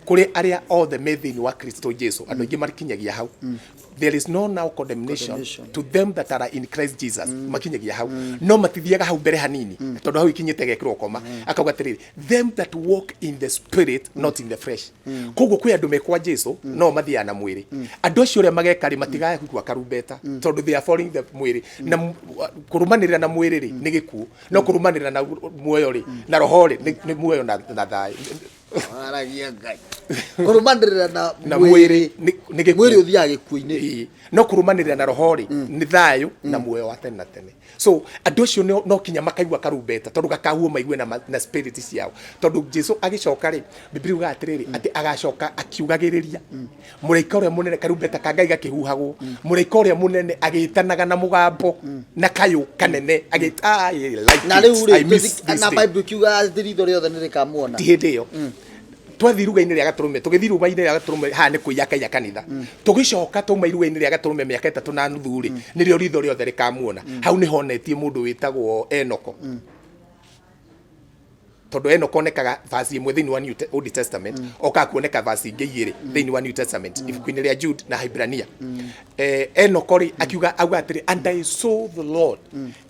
kũrĩ arĩa othe me thĩinĩ wa Kristo Jesu. Andũ aingĩ makinyagia hau, there is no now condemnation Condemnation. to them that are in Christ Jesus. Makinyagia hau, no matithiaga hau mbere hanini, tondũ hau ikinyĩte gekĩrwo koma, akauga atĩrĩrĩ, them that walk in the spirit, not in the flesh. Koguo kwĩ andũ mekwa Jesu no mathiaga na mwĩrĩ. Andũ acio ũrĩa mageka rĩ, matigakua karumbeta, tondũ they are following the mwĩrĩ, na kũrũmanĩrĩra na mwĩrĩ rĩ, nĩ gĩkuũ, no kũrũmanĩrĩra na muoyo rĩ, na roho rĩ, nĩ muoyo na thayũ. Aragia Ngai kũrũmanĩrĩra na Na mwĩrĩ nĩ gĩkuũ. Mwĩrĩ ũthiaga gĩkuũ-inĩ. Ĩĩ. No kũrũmanĩrĩra na roho rĩ, nĩ thayũ na muoyo wa tene na tene. So andũ acio no kinya makaigua karumbeta, tondũ gakahuo maigue na spirit ciao, tondũ Jesu agĩcoka rĩ, Biblia yugaga atĩrĩrĩ, atĩ agacoka akiugagĩrĩria mũraika ũrĩa mũnene, karumbeta ka Ngai gakĩhuhagwo, mũraika ũrĩa mũnene agĩtanaga na mũgambo na kayũ kanene agĩta, "I like Na it. rĩu I rĩ miss this na day." Bible kiuga atĩ ritho rĩothe nĩ rĩkamuona. Ti hĩndĩ ĩyo twathiĩ iruga-inĩ rĩa Gatũrũme, tũgĩthiĩ iruga-inĩ rĩa Gatũrũme haha nĩ kũiya kaiya kanitha, tũgĩcoka twauma iruga-inĩ rĩa Gatũrũme mĩaka 3.5 rĩ, nĩrĩo ritho rĩothe rĩkamuona. Hau nĩ honetie mũndũ wĩtagwo Enoko, tondũ Enoko onekaga verse ĩmwe thĩinĩ wa Old Testament, okaga kuoneka verse ingĩ igĩrĩ thĩinĩ wa New Testament, ibuku-inĩ rĩa Jude na Hibrania. Enoko rĩ, akiuga auga atĩrĩ, "And I saw the Lord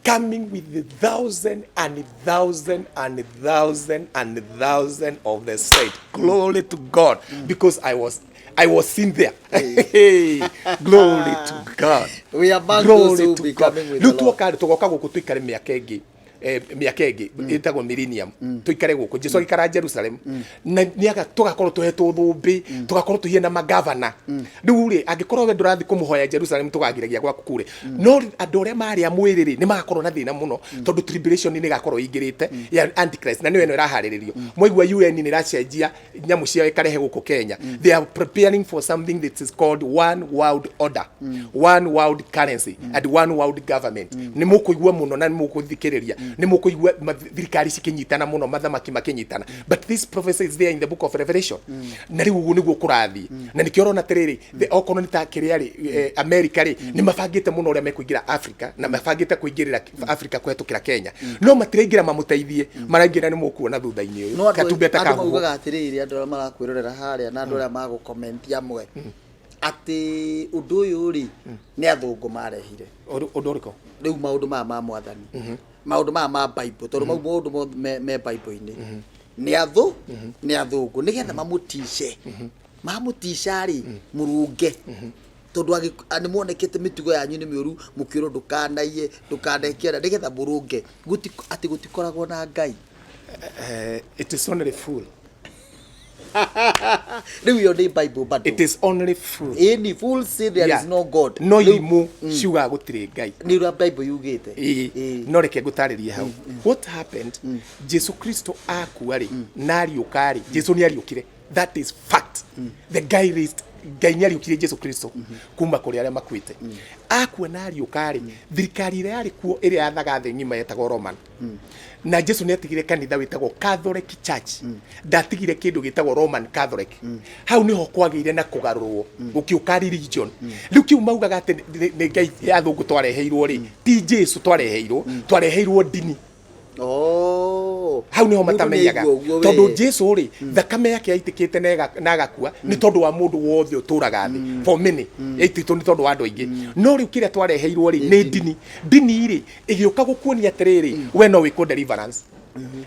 coming with the thousand and thousand and thousand and thousand of the saint." Glory to God, because I was seen there. Glory to God. We are among Glory those who to be God. coming with Rĩu the Lord. tuoka rĩ, tũgoka gũkũ tũikare mĩaka ĩngĩ. Mĩaka ĩngĩ ĩtagwo millennium, tũikare gũkũ Jesu agĩikara Jerusalem, na nĩaga tũgakorwo tũhetwo thũmbĩ, tũgakorwo tũhiĩ na magavana. Rĩu rĩ, angĩkorwo we ndũrathiĩ kũmũhoya Jerusalem, tũgagiragia gwaku kure. No andũ arĩa marĩ a mwĩrĩ rĩ, nĩ magakorwo na thĩna mũno, tondũ tribulation nĩ ĩgakorwo ĩingĩrĩte ya Antichrist, na nĩyo ĩno ĩraharĩrĩrio. Mwaigua UN nĩ ĩracenjia nyamũ ciao ĩkarehe gũkũ Kenya, they are preparing for something that is called one world order, one world currency and one world government. Nĩ mũkũigua mũno na nĩ mũkũthikĩrĩria, nĩ mũkũigua thirikari cikĩnyitana mũno, mathamaki makĩnyitana. But this prophecy is there in the book of Revelation. Na rĩu ũguo nĩguo kũrathiĩ, na nĩkĩo ũrona atĩrĩrĩ, okorwo nĩ ta kĩrĩa rĩ, America rĩ, nĩ mabangĩte mũno ũrĩa mekũingĩra Africa, na mabangĩte kũingĩrĩra Africa kũhetũkĩra Kenya, no matiraingĩra mamũteithie, maraingĩra nĩ mũkuona thutha-inĩ no ũyũ andũ katumbeta andũ ka huho. Maugaga atĩrĩrĩ, andũ arĩa marakwĩrorera harĩa na andũ arĩa magũkomenti amwe, atĩ ũndũ ũyũ rĩ, nĩ athũngũ marehire. Ũndũ ũrĩkũ? Rĩu maũndũ maya ma mwathani, maũndũ maya ma Bible, tondũ mau maũndũ mothe me Bible-inĩ, nĩ athũngũ nĩgetha mamũtice, mamũtica rĩ, mũrũnge, tondũ nĩ muonekete mĩtugo yanyu nĩ mĩũru, mũkĩrwo ndũkanaiye, ndũkaneke ũrĩa, nĩgetha mũrũnge. Atĩ gũtikoragwo na Ngai. It is only fool. Rĩu ĩyo nĩ Bible bado. It is only fool. Ĩni fool say there is no God. No irimũ ciugaga gũtirĩ Ngai. Nĩ ũrĩa Bible yugĩte. Ĩĩ. No reke ngũtarĩrie hau what happened. Jesu Kristo akua rĩ, na ariũka rĩ, Jesu nĩ ariũkire, that is fact. The guy raised, Ngai nĩ ariũkirie Jesu Kristo kuma kũrĩ arĩa makuĩte. Akua na ariũka rĩ, thirikari ĩrĩa yarĩ kuo, ĩrĩa yathaga thĩ ng'ima, yetagwo Roman. Na Jesu nĩ atigire kanitha wĩtagwo Catholic Church, ndatigire kĩndũ gĩtagwo Roman Catholic. Hau nĩho kwagĩire na kũgarũrwo, gũkĩũka religion. Rĩu kĩu maugaga atĩ nĩ Ngai ya thũngũ twareheirwo rĩ, ti Jesu twareheirwo, twareheirwo ndini. Oh. Hau niho Mũndũ matamenyaga. nĩaigua ũguo we. Tondũ Jesu rĩ, thakame yake yaitĩkĩte na agakua nĩ tondũ wa mũndũ wothe ũtũraga thĩ, for many yaitĩtwo nĩ tondũ wa andũ aingĩ. No rĩu kĩrĩa twareheirwo rĩ, nĩ ndini. Ndini rĩ, ĩgĩũka gũkuonia atĩrĩrĩ, we no wĩkwo deliverance,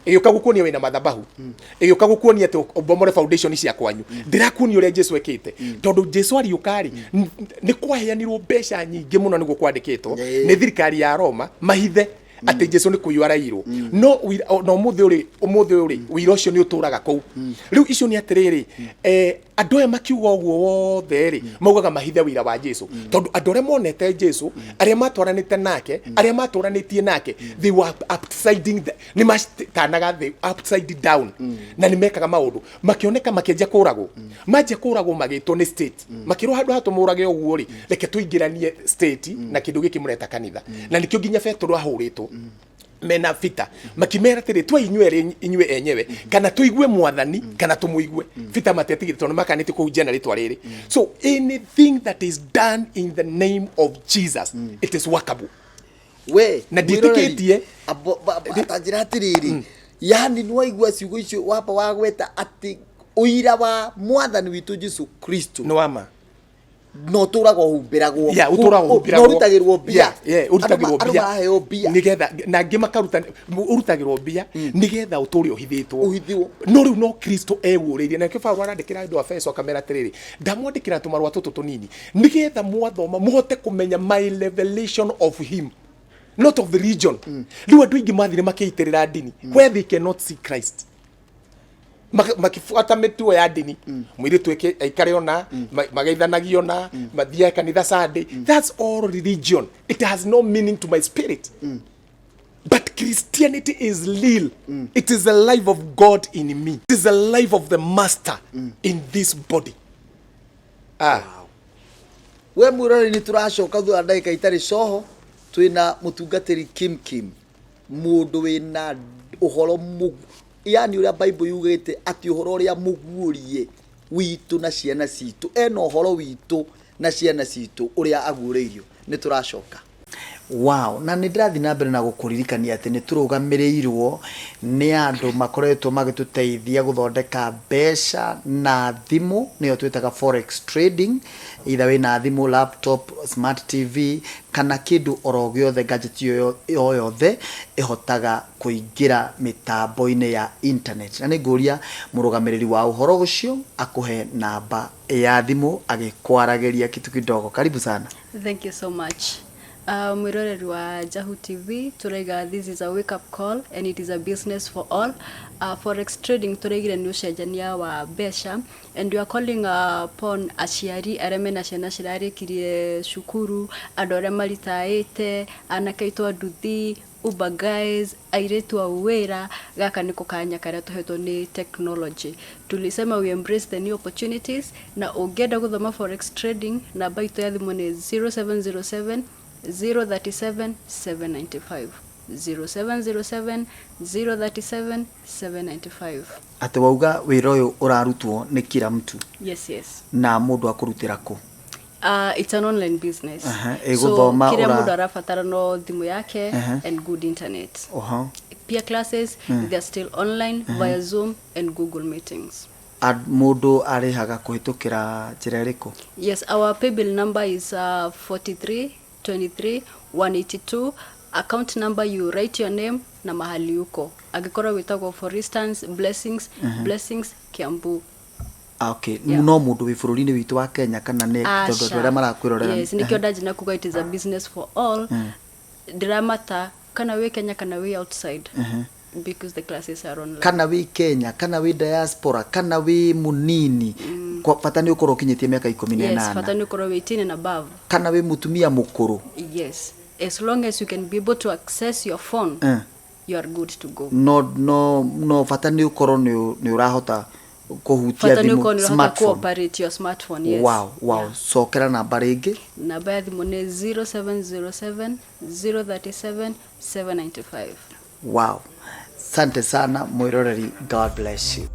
ĩgĩũka gũkuonia wĩna mathabahu, ĩgĩũka gũkuonia atĩ ũmbomore foundation cia kwanyu. Ndĩrakuonia ũrĩa Jesu ekĩte, tondũ Jesu ariũka rĩ, nĩ kwaheanirwo mbeca nyingĩ mũno nĩguo kwandĩkĩtwo nĩ thirikari ya Roma mahithe atĩ Jesu nĩ kũiywo araiyirwo. No na ũmũthĩ ũrĩ, ũmũthĩ ũyũ rĩ, ũira ũcio nĩ ũtũraga kũu. Rĩu icio nĩ atĩrĩrĩ, andũ aya makiuga ũguo wothe rĩ, maugaga mahithe wĩra wa Jesu, tondũ andũ arĩa monete Jesu, arĩa matwaranĩte nake, arĩa matũranĩtie nake, they were upsiding nĩ matanaga the upside down, na nĩ mekaga maũndũ makĩoneka, makĩanjia kũragwo. Manjia kũragwo, magĩtwo nĩ state, makĩrwo handũ ha tũmũrage ũguo rĩ, reke tũingĩranie state na kĩndũ gĩkĩ mũreta kanitha. Na nĩkĩo nginya Betũrũ ahũrĩtwo mena Peter, makimera atĩrĩ, twe inyuĩ erĩ, inyuĩ enyewe, kana tũigue mwathani kana tũmũigue Peter. Matiatigire tondũ makanĩtie kũhunjia na rĩtwa rĩrĩ. So anything that is done in the name of Jesus, it is workable. We Na ndiĩtĩkĩtie. Ta njĩra atĩrĩrĩ, yani nĩwaigua ciugo icio wamba wagweta atĩ ũira wa mwathani witũ Jesu Kristo Nĩ wama. No ũtũraga ũhumbĩragwo. Yeah, ũtũraga ũhumbĩragwo. Na ũrutagĩrwo mbia. Yeah, ũrutagĩrwo Andũ mbia. maraheo mbia. Nĩgetha na angĩ makaruta, ũrutagĩrwo mbia nĩgetha ũtũre ũhithĩtwo. Ũhithwo. No rĩu no Kristo eguũrĩirie, na nĩkĩo Paulo arandĩkĩra andũ a Efeso akamera atĩrĩrĩ, ndamwandĩkĩra tũmarũa tũtũ tũnini nĩgetha mwathoma mũhote kũmenya my revelation of him, not of the religion. Rĩu andũ aingĩ mathire makĩitĩrĩra ndini where they cannot see Christ. Makibuata mĩtugo ya ndini, mũirĩtu aikare ona mageithanagio na mathiage kanitha Sunday. That's all religion. It has no meaning to my spirit. But Christianity is real. It is the life of God in me. It is the life of the master in this body. Ah. We mwĩroreri, nĩ tũracoka thutha wa ndagĩka itarĩ coho. Twĩna mũtungatĩri Kim Kim, mũndũ wĩna ũhoro yani ũrĩa Bible yugĩte atĩ ũhoro ũrĩa mũguũrie witũ na ciana citũ, ena ũhoro witũ na ciana citũ ũrĩa aguũrĩirio. Nĩ tũracoka. Wow, na nĩ ndĩrathiĩ na mbere na gũkũririkania atĩ nĩ tũrũgamĩrĩirwo nĩ andũ makoretwo magĩtũteithia gũthondeka mbeca na thimũ, nĩyo twĩtaga forex trading. Either wĩna thimũ, laptop, smart TV kana kĩndũ oro gĩothe, gadget o yothe ĩhotaga kũingĩra mĩtambo-inĩ ya internet. Na nĩ ngũria mũrũgamĩrĩri wa ũhoro ũcio akũhe namba ya thimũ agĩkwaragĩria kitu kidogo. Karibu sana. Thank you so much. Mwiroreri wa Jahu TV, turaiga this is a wake up call and it is a business for all. Forex trading turaigire ni ucenjania wa mbeca, and we are calling upon aciari arĩa mena ciana cirarĩkirie cukuru, andũ arĩa maritaĩte, anake aitũ a nduthi, Uber guys, airĩtu a wĩra. Gaka nĩko kanya karĩa tũhetwo nĩ technology. Tulisema we embrace the new opportunities, na ũngĩenda gũthoma forex trading, namba itũ ya thimũ nĩ 0707 037 795, 0707 037 795. Atĩ wauga wĩra ũyũ ũrarutwo nĩ kila mtu? Yes. Na mũndũ akũrutĩra kũ? It's an online business. Aha, ĩgũthoma. So kĩrĩa mũndũ arabatara no thimũ yake and good internet. Peer classes, they are still online via Zoom and Google meetings. Mũndũ arĩhaga kũhĩtũkĩra njĩra ĩrĩkũ? Yes, our paybill number is 43 23 182. Account number, you write your name na mahali uko. Angĩkorwo wĩtagwo, for instance, Blessings, Blessings Kiambu. Ah, okay. Yeah. No mũndũ wĩ bũrũri-inĩ witũ wa Kenya kana nĩ tondũ andũ arĩa marakwĩrorera? Yes, nikio ndanjina kuga it is a business for all. Ndiramata kana wĩ Kenya kana wĩ outside, because the classes are online. Kana wĩ Kenya kana wĩ diaspora kana wĩ mũnini, kwa bata nĩ ũkorwo ũkinyĩtie mĩaka 18. Yes, bata nĩ ũkorwo wĩ 18 and above. Kana wĩ mũtumia mũkũrũ? Yes, as long as you can be able to access your phone, you are good to go. No bata nĩ ũkorwo nĩ ũrahota kũhutia Bata nĩ thimũ, ũkorwo nĩ ũrahota smartphone. cooperate your smartphone, yes. Wow. Cokera namba rĩngĩ. Namba ya thimũ nĩ 0707 037 795. Wow, sante sana mwĩroreri, God bless you.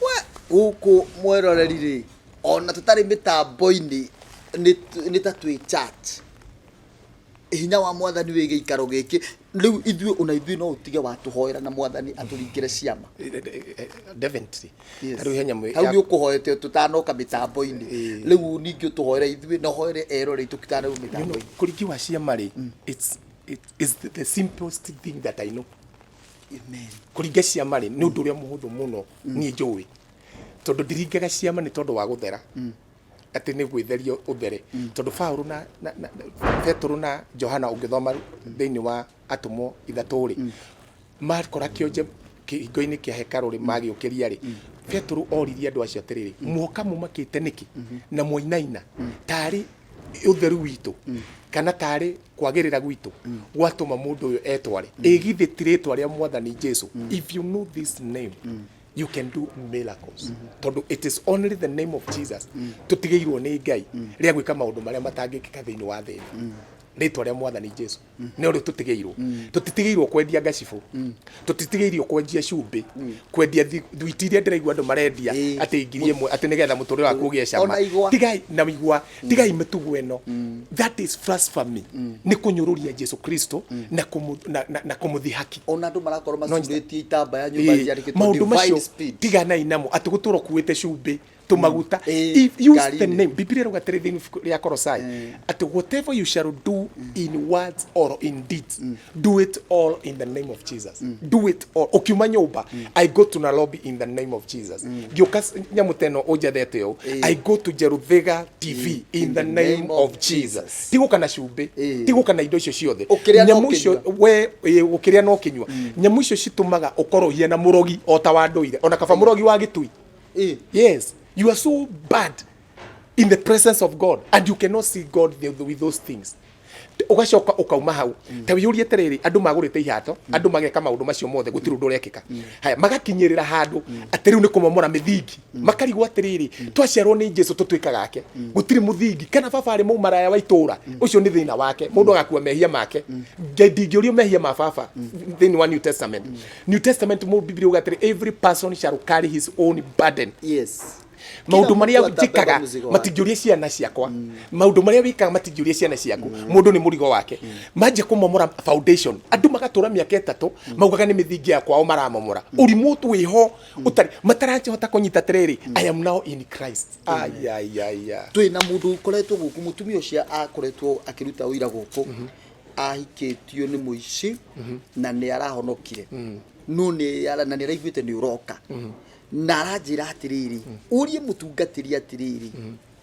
We, gũkũ mwĩroreri rĩ, ona tũtarĩ mĩtambo-inĩ nĩ ta twĩ church. Hinya wa Mwathani wĩ gĩikaro gĩkĩ. Rĩu ithuĩ, ona ithuĩ no ũtige watũhoera na Mwathani atũringĩre ciama. Definitely. Yes. Rĩu he nyamũ Hau nĩ ũkũhoete tũtanoka mĩtambo-inĩ. Rĩu ningĩ ũtũhoere ithuĩ na ũhoere eroreri tũkitanau mĩtambo-inĩ. Kũringi wa ciama rĩ, it's the simplest thing that I know. Amen. Kũringa ciama rĩ, nĩ ũndũ ũrĩa mũhũthũ mũno niĩ njũĩ, tondũ ndiringaga ciama nĩ tondũ wa gũthera, atĩ nĩ gwĩtheria ũthere, tondũ Paũlũ na Petũrũ na Johana, ũngĩthoma thĩinĩ wa Atũmwo 3 rĩ, makora kĩonje kĩhingo-inĩ kĩa hekarũ rĩ, magĩũkĩria rĩ, Petũrũ oririe andũ acio atĩrĩrĩ, "Muoka mũmakĩte nĩkĩ na mwainaina tarĩ ũtheru witũ kana tarĩ kwagĩrĩra gwitũ gwatũma mũndũ ũyũ etware? Ĩ githĩ ti rĩtwa rĩa Mwathani Jesu? If you know this name, you can do miracles," tondũ it is only the name of Jesus tũtigĩirwo nĩ Ngai rĩa gwĩka maũndũ marĩa matangĩkĩka thĩinĩ wa thĩ ĩno. Rĩtwa rĩa Mwathani Jesu nĩ ũrĩa tũtigĩirwo. Tũtitigĩirwo kwendia ngacibũ, tũtitigĩirwo kwendia cumbĩ, kwendia thwiti iria ndĩraigua andũ marendia atĩ 1000, atĩ nĩgetha mũtũrĩre waku ũgĩe cama. Ona igwa. Tigai na igwa, tigai mĩtugo ĩno. That is blasphemy, nĩ kũnyũrũria Jesu Kristo na kũmũthihaki. Ona andũ marakorwo macurĩtie itambaya nyũmba ciandĩkĩtwo Maũndũ divine macio speed. Tiganai namo, atĩ gũtũra ũkuĩte cumbĩ, tũmaguta. Ĩĩ, If use the ngari-inĩ. name. Biblia ĩrauga atĩrĩ thĩinĩ ibuku rĩa Kolosai atĩ whatever you shall do in words or in deeds, do it all in the name of Jesus. Do it all. Ũkiuma nyũmba, "I go to Nairobi in the name of Jesus." Ngĩũka nyamũ ta ĩno ũnjathete ũũ, "I go to Jeruthiga TV in the name of Jesus." Tigũka na cumbĩ, tigũka na indo icio ciothe. Ũkĩrĩa no Nyamũ icio ũkĩnyua. We ĩ, ũkĩrĩa no ũkĩnyua. Nyamũ icio citũmaga ũkorwo ũhiana mũrogi o ta wa ndũire, ona kaba mũrogi wa gĩtui. Yes, you are so bad in the presence of God and you cannot see God with those things. Ugacoka ukauma hau ta wiyũrie atĩrĩrĩ, andũ magũrĩte ihato, andũ mageka maũndũ macio mothe, gũtirĩ ũndũ ũrekĩka. Haya, magakinyĩrĩra handũ atĩ rĩu nĩ kũmomora mĩthingi, makarigwo atĩrĩrĩ, twaciarwo nĩ Jesu tũtuĩkaga ake, gũtirĩ mũthingi. Kana baba arĩ mũmaraya wa itũra, ũcio nĩ thĩna wake, mũndũ agakua mehia make. Ngai ndingĩũrio mehia ma baba thĩinĩ wa New Testament. New Testament mũ Biblia uga atĩrĩ, "Every person shall carry his own burden." Maũndũ Kila marĩa mtu atabeba njĩkaga mzigo wake. matingĩũria ciana ciakwa, maũndũ marĩa wĩkaga matingĩũria ciana ciaku. Mũndũ nĩ mũrigo wake. Manjia kũmomora foundation, andũ magatũra mĩaka 3 maugaga nĩ mĩthingi ya kwao maramomora. Ũrimũ wĩho ũtarĩ matarahota kũnyita atĩrĩrĩ, I am now in Christ. Ayayaya. Twĩ na mũndũ ũkoretwo gũkũ, mũtumia ũcio akoretwo akĩruta ũira gũkũ, ahikĩtio nĩ mũici na nĩ arahonokire, no nĩ na nĩ araiguĩte nĩ ũroka. Na aranjĩra atĩrĩrĩ, ũrie mũtungatĩri atĩrĩrĩ,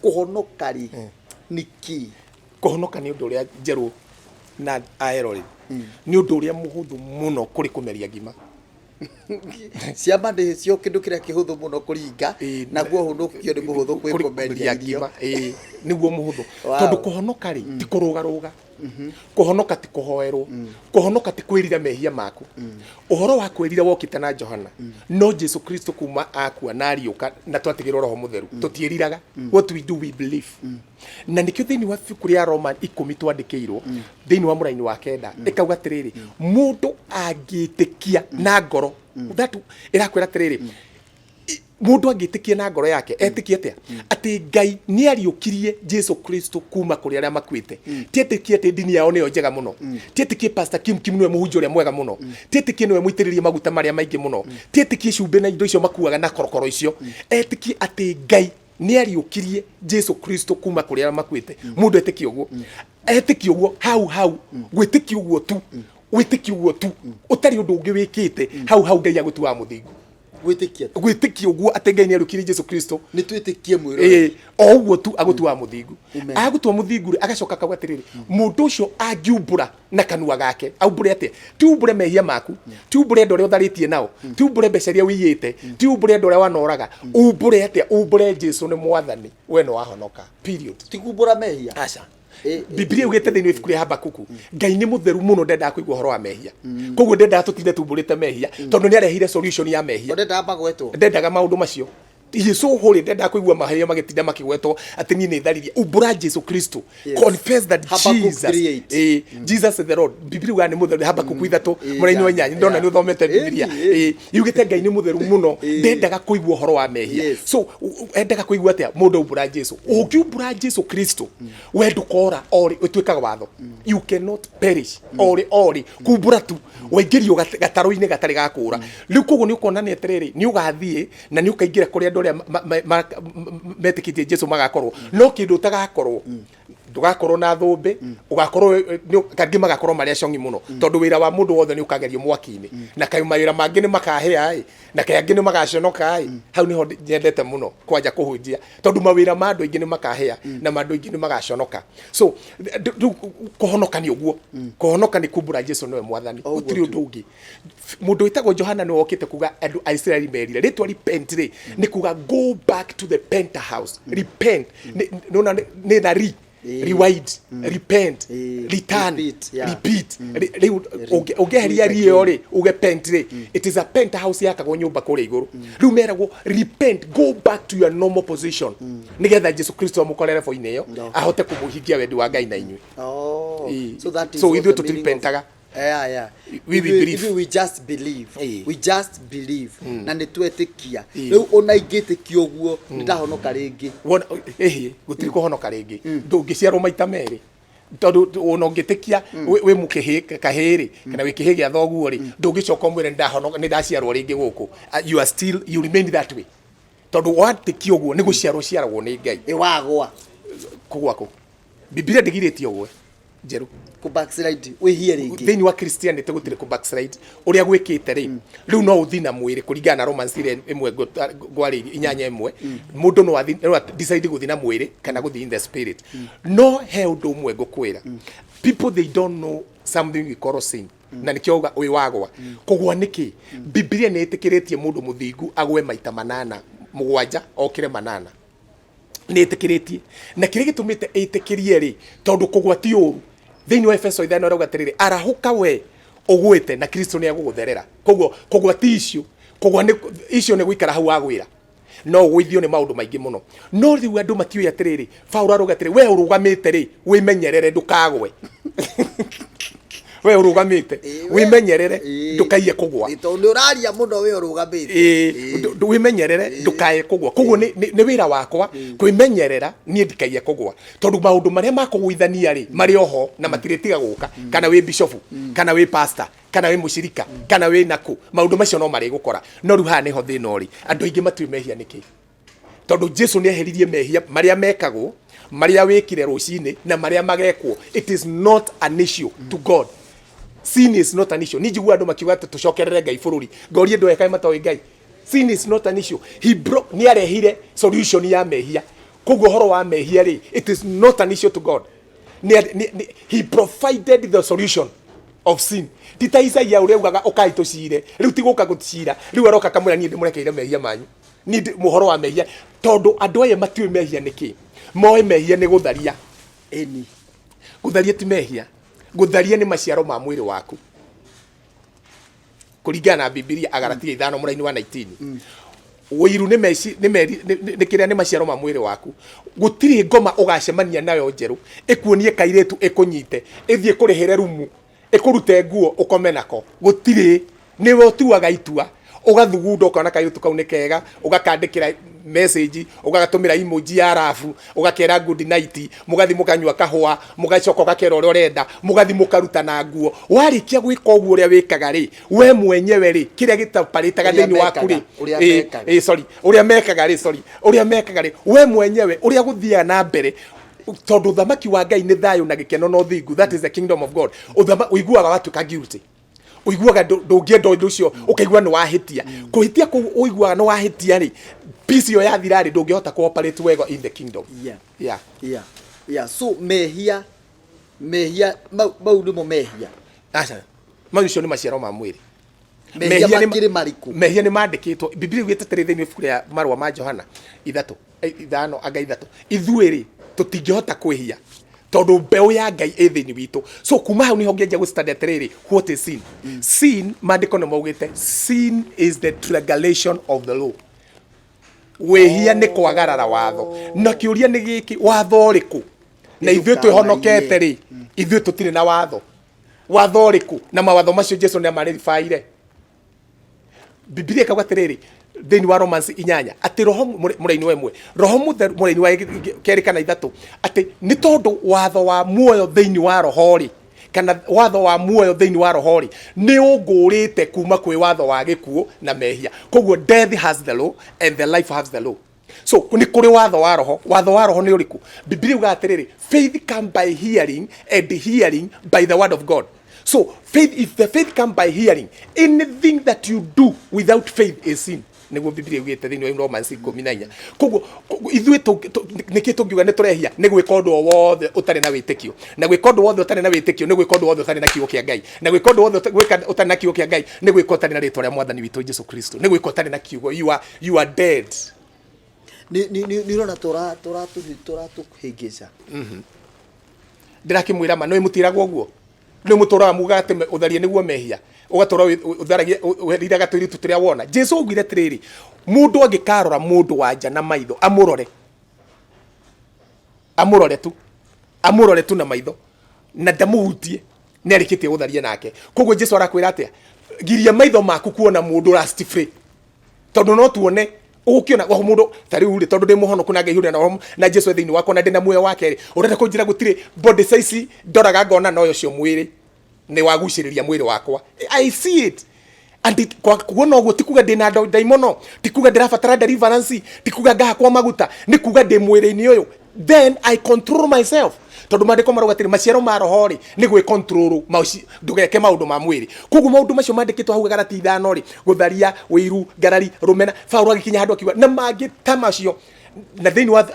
kũhonoka rĩ nĩ kĩĩ? Kũhonoka nĩ ũndũ ũrĩa njerũ na aerori, nĩ ũndũ ũrĩa mũhũthũ mũno kũrĩ kũmeria ngima. Ciama nĩ cio kĩndũ kĩrĩa kĩhũthũ mũno kũringa. Naguo ũhonokio nĩ mũhũthũ kwĩ kũrĩ kũmeria irio. Ngima, ĩĩ, nĩguo mũhũthũ. Tondũ kũhonoka rĩ ti kũrũgarũga, kũhonoka ti kũhoerwo, kũhonoka ti kwĩrira mehia maku. Ũhoro wa kwĩrira wokĩte na Johana, no Jesu Kristo kuma akua na ariũka na twatigĩrwo Roho Mũtheru, tũtiĩriraga. What we do, we believe. Na nĩkĩo thĩinĩ wa ibuku rĩa Roma 10 twandĩkĩirwo thĩinĩ wa mũraini wa 9, ĩkauga atĩrĩrĩ, mũndũ angĩtĩkia na ngoro, that ĩrakwĩra atĩrĩrĩ, mũndũ angĩtĩkia na ngoro yake, etĩkie atĩa? Atĩ Ngai nĩ ariũkirie Jesu Kristo kuma kũrĩ arĩa makuĩte. Tietĩkie atĩ ndini yao nĩyo njega mũno, tietĩkie Pastor Kim Kim nĩwe mũhunjia ũrĩa mwega mũno, tietĩkie nĩwe mũitĩrĩrie maguta marĩa maingĩ mũno, tietĩkie cumbĩ na indo icio makuaga na korokoro icio. Etĩkie atĩ Ngai nĩ ariũkirie Jesu Kristo kuma kũrĩ arĩa makuĩte. Mũndũ etĩkie ũguo, etĩkie ũguo hau hau, gwĩtĩkia ũguo tu, wĩtĩkie ũguo tu, ũtarĩ ũndũ ũngĩ wĩkĩte, hau hau Ngai agũtuaga mũthingu. Gwĩtĩkia tu. Gwĩtĩkia ũguo atĩ Ngai nĩ ariũkirie Jesu Kristo. Nĩ twĩtĩkie mwĩrore. Ĩĩ, o ũguo tu agũtuaga mũthingu. Amen. Agũtua mũthingu rĩ, agacoka akauga atĩrĩrĩ, mũndũ ũcio angiumbũra na kanua gake, aumbũre atĩa? Ti umbũre mehia maku, ti umbũre andũ arĩa ũtharĩtie nao, ti umbũre mbeca iria ũiyĩte, ti umbũre andũ arĩa wanoraga. Umbũre atĩa? Umbũre Jesu nĩ Mwathani, we nĩ wahonoka, period. Ti kumbũra mehia. Aca. Bibilia yugĩte thĩinĩ wa ibuku rĩa Habakuku, Ngai nĩ mũtheru mũno, ndendaga kũigua ũhoro wa mehia. Koguo ndendaga tũtinde tumbũrĩte mehia, tondũ nĩ arehire solution ya mehia. Ndendaga magwetwo. Ndendaga maũndũ macio. Jesu hũrĩ ndendaga kũigua mahĩtia magĩtinda makĩgwetwo atĩ niĩ nĩ tharirie. Umbũra Jesu Kristo. Confess that Habakkuk Jesus 3:8. Jesus is the Lord. Bibilia yugaga nĩ mũtheru. Habakuku 3 mũraini wa 8. Ndona nĩ ũthomete Bibilia. Yugĩte Ngai nĩ mũtheru mũno, ndendaga kũigua ũhoro wa mehia. So endaga kũigua atĩa? Mũndũ aumbũra Jesu. Ũngiumbũra Jesu Kristo, we ndũkora orĩ, ũtuĩkaga watho. You cannot perish orĩ orĩ kumbũra tu, waingĩrio gatarũ-inĩ gatarĩ ga kũra. Rĩu koguo nĩ ũkuona nĩ atĩrĩrĩ, nĩ ũgathiĩ na nĩ ũkaingĩra kũrĩa andũ arĩa metĩkĩtie Jesu magakorwo, no kĩndũ ũtagakorwo, ndũgakorwo na thũmbĩ, ũgakorwo kaingĩ magakorwo marĩ acong'i mũno, tondũ wĩra wa mũndũ wothe nĩ ũkagerio mwaki-inĩ, na kaĩ mawĩra mangĩ nĩ makahĩa ĩ, na kaĩ angĩ nĩ magaconoka ĩ. Hau nĩho nyendete mũno kwanja kũhunjia, tondũ mawĩra ma andũ aingĩ nĩ makahĩa na ma andũ aingĩ nĩ magaconoka. So rĩu kũhonoka nĩ ũguo, kũhonoka nĩ kumbũra Jesu nĩwe Mwathani. O ũguo. Gũtirĩ ũndũ ũngĩ. Mũndũ wĩtagwo Johana nĩwe wokĩte kuga andũ a Isiraeli merire. Rĩtwa repent rĩ nĩ kuga go back to the penthouse. Repent nĩwona nĩ na re, rewind, repent, return, repeat, yeah. Repeat. Rĩu ũngĩeheria Do it ri ĩyo rĩ, uge pent rĩ, it is a penthouse yakagwo nyũmba kũrĩa igũrũ. Rĩu meragwo repent, go back to your normal position, nĩgetha Jesu Kristo amũkorere level-inĩ ĩyo, ahote kũmũhingia wendi wa Ngai na inyuĩ. Oh, so that is So what ithuĩ the meaning of- tũtirepentaga. We We believe. Ithuĩ we just believe. We just believe na nĩ twetĩkia. Rĩu ona ingĩtĩkia ũguo, nĩ ndahonoka rĩngĩ? Wona ĩhĩ, gũtirĩ kũhonoka rĩngĩ. Ndũngĩciarwo maita merĩ, tondũ ona ũngĩtĩkia wĩ mũkĩhĩ kahĩĩ rĩ, kana wĩ kĩhĩ gĩa thoguo rĩ, ndũngĩcoka ũmwĩre nĩndahonoka, nĩndaciarwo rĩngĩ gũkũ. You are still, you remain that way, tondũ watĩkia ũguo nĩ gũciarwo ciaragwo nĩ Ngai. Ĩ wagwa? Kũgwa kũ? Bibilia ndĩgirĩtie ũgwe njerũ. Kũ backslide, wĩhie rĩngĩ. Thĩinĩ wa Christianity gũtirĩ kũ backslide. Ũrĩa gwĩkĩte rĩ, rĩu no ũthiĩ na mwĩrĩ kũringana na Romans ĩrĩa ĩmwe ngwarĩirie 8:1. Mũndũ no athiĩ, no decide gũthiĩ na mwĩrĩ kana gũthiĩ in the spirit. No he ũndũ ũmwe ngũkwĩra, people, they don't know something we call sin, na nĩkĩo uga wĩ wagwa. Kũgwa nĩkĩ? Bibilia nĩ ĩtĩkĩrĩtie mũndũ mũthingu agwe maita manana mũgwanja okĩre manana. Nĩ ĩtĩkĩrĩtie, na kĩrĩa gĩtũmĩte ĩtĩkĩrie rĩ, tondũ kũgwa ti ũru. Thĩinĩ wa Efeso 5 arauga atĩrĩrĩ, arahũka we ũgwĩte, na Kristo nĩ agũgũtherera. Koguo kũgwa ti icio, kũgwa nĩ icio nĩ gũikara hau wagwĩra, no ũgũithio nĩ maũndũ maingĩ mũno. No rĩu andũ matiũĩ atĩrĩrĩ, Paũlũ arauga atĩrĩ, we ũrũgamĩte rĩ, wĩmenyerere ndũkagwe. We ũrũgamĩte, wĩmenyerere ndũkaiye kũgwa. Tondũ nĩ ũraria mũno we ũrũgamĩte. Ĩĩ, wĩmenyerere ndũkae kũgwa. Koguo nĩ wĩra wakwa kwĩmenyerera niĩ ndikaiye kũgwa, tondũ maũndũ marĩa makũgũithania rĩ marĩ oho na matirĩtiga gũka, kana wĩ bishofu, kana wĩ pastor, kana wĩ mũcirika, kana wĩ nakũ, maũndũ macio no marĩgũkora. No rĩu haha nĩho thĩna ũrĩ, andũ aingĩ matiũĩ mehia nĩkĩ, tondũ Jesu nĩ eheririe mehia marĩa mekagwo, marĩa wĩkire rũcinĩ na marĩa magekwo. It is not an issue to God. Sin is not an issue. Niĩ njiguaga andũ makiuga atĩ tũcokerere Ngai bũrũri, ngorie andũ aya kaĩ matoĩ Ngai. Sin is not an issue. He broke, nĩ arehire solution ya mehia. Koguo ũhoro wa mehia rĩ, it is not an issue to God. He provided the solution of sin. Ti ta Isaia ũrĩa ugaga ũkai tũcire, rĩu ti gũka gũcira, rĩu aroka akamwĩra niĩ ndĩmũrekeire mehia manyu. Niĩ mũhoro wa mehia, tondũ andũ aya matiũĩ mehia nĩ kĩ. Moĩ mehia nĩ gũtharia. Ĩni. Gũtharia ti mehia. Gũtharia nĩ maciaro ma mwĩrĩ waku. Kũringana na Bibilia Agalatia 5 mũraini wa 19. Ũiru nĩ meci nĩ meri nĩ kĩrĩa nĩ maciaro ma mwĩrĩ waku. Gũtirĩ ngoma ũgacemania nayo njerũ ĩkuonie kairĩtu ĩkũnyite ĩthiĩ kũrĩhĩre rumu ĩkũrute nguo ũkome nako. Gũtirĩ. Nĩwe ũtuaga itua. Ũgathugunda ũkona kairĩtu kau nĩ kega, ũgakandĩkĩra message, ũgagatũmĩra emoji ya rabu, ũgakera good night, mũgathi mũkanyua kahũa, mũgacoka ũgakera ũrĩa ũrenda, mũgathi mũkarutana nguo. Warĩkia gwĩka ũguo ũrĩa wĩkaga rĩ, we mwenyewe rĩ, kĩrĩa gĩtaparĩtaga Ũrĩa thĩinĩ waku rĩ, mekaga, ũrĩa mekaga. Sorry, ũrĩa mekaga rĩ, sorry, ũrĩa mekaga rĩ, we mwenyewe ũrĩa gũthiaga na mbere, tondũ ũthamaki wa Ngai nĩ thayũ na gĩkeno na ũthingu, that is the kingdom of God. Ũiguaga watuĩka guilty. Ũiguaga ndũngĩenda ũndũ ũcio, ũkaigua nĩ wahĩtia. Kũhĩtia kũu ũiguaga nĩ wahĩtia rĩ, peace ĩyo yathira rĩ, ndũngĩhota cooperate wega in the kingdom. Yeah. Yeah. Yeah. So mehia, mehia mau nĩmo mehia. Aca. Mau icio nĩ maciaro ma mwĩrĩ. Mehia Mehia nĩ makĩrĩ marĩkũ? Mehia nĩ mandĩkĩtwo. Bibilia ĩugĩte atĩrĩ thĩinĩ wa ibuku rĩa marũa ma Johana ithatũ, ithano anga ithatũ. Ithuĩ rĩ, tũtingĩhota kwĩhia tondũ mbeũ ya Ngai ĩ thĩinĩ witũ. So kuma hau nĩho ngĩanjia gũ-study atĩrĩrĩ, what is sin? Sin, maandĩko nĩ maugĩte, sin is the transgression of the law. Wĩhia nĩ kwagarara watho. Na kĩũria nĩ gĩkĩ, watho ũrĩkũ? Na ithuĩ twĩhonokete rĩ, ithuĩ tũtirĩ na watho. Watho ũrĩkũ? Na mawatho macio Jesu nĩ amarĩribaire. Bibilia ĩkauga atĩrĩrĩ, thĩinĩ wa Romans 8, atĩ roho mũraini wa 1, roho mũtheru mũraini wa 2 kana 3, atĩ nĩ tondũ watho wa muoyo thĩinĩ wa roho rĩ, kana watho wa muoyo thĩinĩ wa roho rĩ, nĩ ũngũrĩte kuma kwĩ watho wa gĩkuũ na mehia. Koguo death has the law and the life has the law. So nĩ kũrĩ watho wa roho. Watho wa roho nĩ ũrĩkũ? Bibilia yugaga atĩrĩrĩ, faith come by hearing and hearing by the word of God. So faith, if the faith come by hearing, anything that you do without faith is sin. Nĩguo Bibilia yugĩte thĩinĩ wa Romans 14. Koguo ithuĩ nĩkĩ tũngiuga nĩ tũrehia? Nĩ gwĩka ũndũ o wothe ũtarĩ na wĩtĩkio. Na gwĩka ũndũ wothe ũtarĩ na wĩtĩkio nĩ gwĩka ũndũ wothe ũtarĩ na kiugo kĩa Ngai. Na gwĩka ũndũ wothe gwĩka ũtarĩ na kiugo kĩa Ngai nĩ gwĩka ũtarĩ na rĩtwa rĩa Mwathani witũ Jesu Kristo. Nĩ gwĩka ũtarĩ na kiugo. You are dead. Nĩ ũrona tũratũhĩngĩca. Ndĩrakĩmwĩra ma, nĩ mũtiragwo ũguo. Nĩ mũtũraga mugaga atĩ ũtharia nĩguo mehia. Ũgatũra ũtharagia, ũriraga tũirĩtu tũrĩa wona. Jesu augire atĩrĩrĩ, mũndũ angĩkarora mũndũ wa nja na maitho, amũrore. Amũrore tu. Amũrore tu na maitho. Na ndamũhutie. Nĩ arĩkĩtie gũtharia nake. Koguo Jesu arakwĩra atĩa? Giria maitho maku kuona mũndũ last free. Tondũ no tuone ũgũkĩona wa mũndũ ta rĩu rĩ, tondũ ndĩ mũhonoku na ngaihũrĩra na roho na Jesu e thĩinĩ wakwa na ndĩ na muoyo wake rĩ, ũrenda kũnjĩra gũtirĩ body size ndoraga ngona no ũcio mwĩrĩ nĩ wagucĩrĩria mwĩrĩ wakwa. I see it. And it, kwa kuona ũguo ti kuga ndĩ na ndaimono, ti kuga ndĩrabatara deliverance, ti kuga ngahakwo maguta, nĩ kuga ndĩ mwĩrĩ-inĩ ũyũ. Then I control myself. Tondũ maandĩko marauga atĩrĩ, maciaro ma roho rĩ, nĩ gwĩ control, ndũgeke maũndũ ma mwĩrĩ. Koguo maũndũ macio mandĩkĩtwo hau Galati 5 rĩ, gũtharia, ũiru, ngarari, rũmena, Paũlũ agĩkinya handũ akiuga, na mangĩ ta macio, na thĩinĩ wa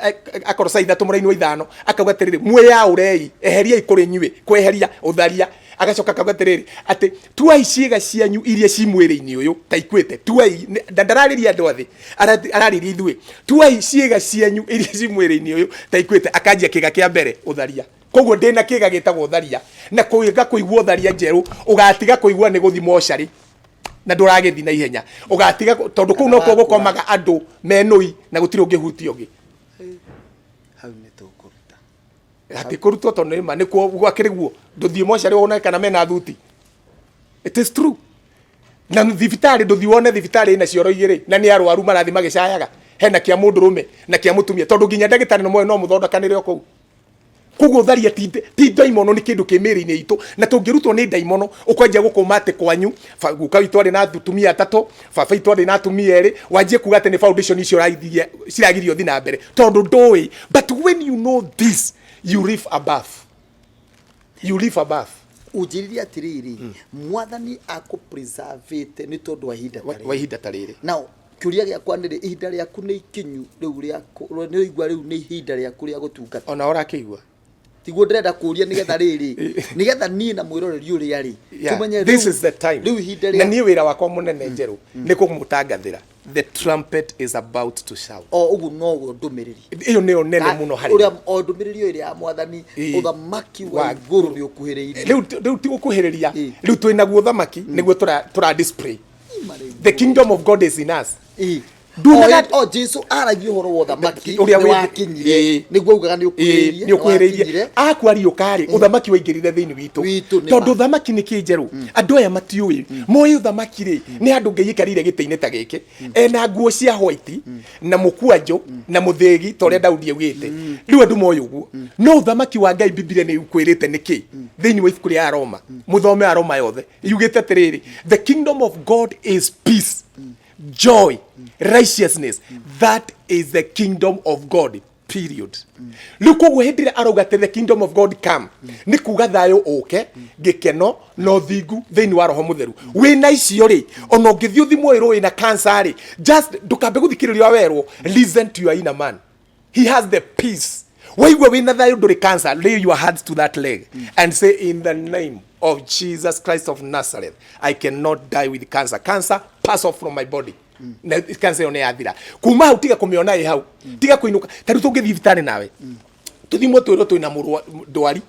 Akolosai 3 mũraini wa 5, akauga atĩrĩrĩ, mwĩyaũrei, eheriai kũrĩ inyuĩ, kweheria ũtharia. Agacoka akauga atĩrĩrĩ, atĩ tuai ciĩga cianyu iria ci mwĩrĩ-inĩ ũyũ ta ikuĩte, tuai, na ndararĩria andũ a thĩ, ararĩria ithuĩ, tuai ciĩga cianyu iria ci mwĩrĩ-inĩ ũyũ ta ikuĩte. Akanjia kĩga kĩa mbere, ũtharia. Koguo ndĩna kĩga gĩtagwo ũtharia, na kũiga kũigua ũtharia njerũ, ũgatiga kũigua nĩ gũthi mocarĩ na ndũragĩthi na ihenya, ũgatiga tondũ kũu nokuo gũkomaga andũ menũi na gũtirĩ ũngĩhutia ũngĩ. Hau nĩ tũkũruta. Hatikũrutwo tondũ nĩ ma, nĩkuo gwakĩrĩ guo. Ndũthiĩ mocarĩ wone kana mena thuti. It is true. Na thibitarĩ ndũthiĩ wone thibitarĩ ĩna cioro igĩrĩ na nĩ arwaru marathiĩ magĩcayaga. Hena kĩa mũndũrũme na kĩa mũtumia tondũ nginya ndagĩtarĩ no moe no mũthondekanĩre o kũu. Koguo ũtharia ti ndaimono, nĩ kĩndũ kĩ mĩĩrĩ-inĩ itũ, na tũngĩrutwo nĩ ndaimono ũkwanjia gũkũma atĩ kwanyu guka witũ arĩ na atumia atatũ, baba witũ arĩ na atumia erĩ, wanjie kuga atĩ nĩ foundation icio ciragirio ũthiĩ na mbere tondũ ndũĩ. But when you know this, you live above. You live above. Ũnjĩrire atĩrĩrĩ, Mwathani akũpreservĩte nĩ tondũ wa ihinda ta rĩrĩ. Wa ihinda ta rĩrĩ. Now, Kĩũria gĩakwa nĩ rĩ, ihinda rĩaku nĩ ikinyu rĩu rĩa nĩ ũigua rĩu nĩ ihinda rĩaku rĩa gũtungata? Ona ũrakĩigua. Tiguo ndĩrenda kũria, nĩgetha rĩrĩ, nĩgetha niĩ na mwĩroreri ũrĩa rĩ, tũmenye This is the time. Rĩu ihinda Na rĩa niĩ wĩra wakwa mũnene njerũ nĩ kũmũtangathĩra the trumpet is about to shout. O ũguo noguo ndũmĩrĩri Ĩyo nĩyo nene mũno harĩ ũrĩa o ndũmĩrĩri ĩyo ĩrĩa ya Mwathani, ũthamaki wa igũrũ nĩ ũkuhĩrĩirie. Rĩu ti gũkuhĩrĩria, rĩu twĩ naguo ũthamaki, nĩguo tũra display. The kingdom of God is in us. Ndunaga- O Jesu aragia ũhoro wa ũthamaki Ũrĩa nĩ wakinyire, nĩguo augaga nĩ ũkuhĩrĩirie. Nĩ ũkuhĩrĩirie. Akua riũka rĩ, ũthamaki waingĩrire thĩinĩ witũ. Witũ, nĩ Tondũ ma. ũthamaki nĩ kĩ njerũ? Andũ aya matiũĩ, moĩ ũthamaki rĩ nĩ handũ Ngai aikarĩire gĩtĩ-inĩ ta gĩkĩ, ena nguo cia white na mũkwanjũ na mũthĩgi ta ũrĩa Daudi augĩte. Rĩu andũ moĩ ũguo, no ũthamaki wa Ngai, Bibilia nĩ ũkwĩrĩte nĩ kĩ thĩinĩ wa ibuku rĩa Aroma. Mũthome Aroma yothe, yugĩte atĩrĩrĩ, the kingdom of God is peace, joy, righteousness. That is the kingdom of God, period. Rĩu koguo hĩndĩ ĩrĩa arauga atĩ the kingdom of God come, nĩ kuga thayũ ũke, gĩkeno na ũthingu thĩinĩ wa Roho Mũtheru. Wĩna icio rĩ, ona ũngĩthiĩ ũthimwo ĩrwo wĩna cancer rĩ, just ndũkambe gũthikĩrĩria werwo. Listen to your inner man, he has the peace. Waigua wĩna thayũ, ndũrĩ cancer, lay your hands to that leg and say, "In the name of Jesus Christ of Nazareth, I cannot die with cancer. Cancer, pass off from my body." Na cancer ĩyo nĩ yathira kuma hau. Tiga kũmĩona ĩ hau, tiga kũinũka. Ta rĩu tũngĩthiĩ thibitarĩ nawe tũthimwo twĩrwo twĩna mũrwa ndwari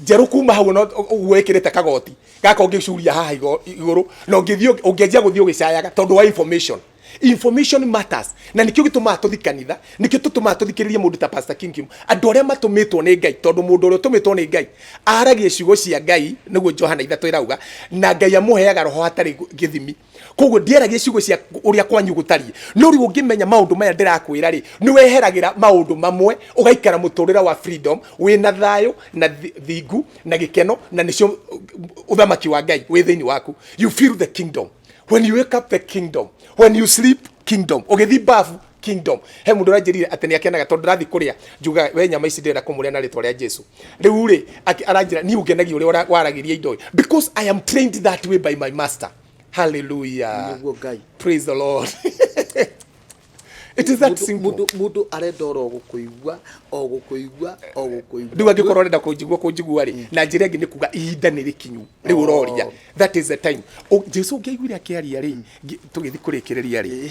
njerũ, kuma hau no ũguo ĩkĩrĩte kagoti gaka ũngĩcuria haha igũrũ na ũngĩthiĩ ũngĩanjia gũthiĩ ũgĩcayaga tondũ wa information. Information matters, na nikio gĩtũmaga tũthi kanitha, nikio tũtũmaga tũthikĩrĩrie mũndũ ta Pastor King Kim, andũ arĩa matũmĩtwo nĩ Ngai, tondũ mũndũ ũrĩa ũtũmĩtwo nĩ Ngai aragia ciugo cia Ngai, nĩguo Johana 3 ĩrauga, na Ngai amũheaga roho hatarĩ gĩthimi. Koguo ndiaragia ciugo cia ũrĩa kwanyu gũtariĩ, no rĩu ũngĩmenya maũndũ maya ndĩrakwĩra rĩ, nĩ weheragĩra maũndũ mamwe, ũgaikara mũtũrĩre wa freedom, wĩna thayũ na thingu na gĩkeno, na nĩcio ũthamaki wa Ngai wĩ thĩinĩ waku. You feel the kingdom when you wake up, the kingdom when you sleep, kingdom ũgĩthiĩ bafu, kingdom. He mũndũ ũranjĩrire atĩ nĩ akenaga tondũ ndĩrathiĩ kũrĩa njugaga, "We nyama ici ndĩrenda kũmũrĩa na rĩtwa rĩa Jesu." Rĩu rĩ, aranjĩra niĩ ũngenagia ũrĩa waragĩria indo, because I am trained that way by my master. Hallelujah. Nĩguo Ngai. Praise the Lord. It is that simple. Mũndũ arenda oro gũkũigua, o gũkũigua, o gũkũigua. Rĩu angĩkorwo ũrenda kũnjigua rĩ, na njĩra ĩngĩ nĩ kuga ihinda nĩ rĩkinyu rĩu ũroria. That is the time. Jesu ũngĩaiguire akĩaria rĩ, tũgĩthiĩ kũrĩkĩrĩria rĩ,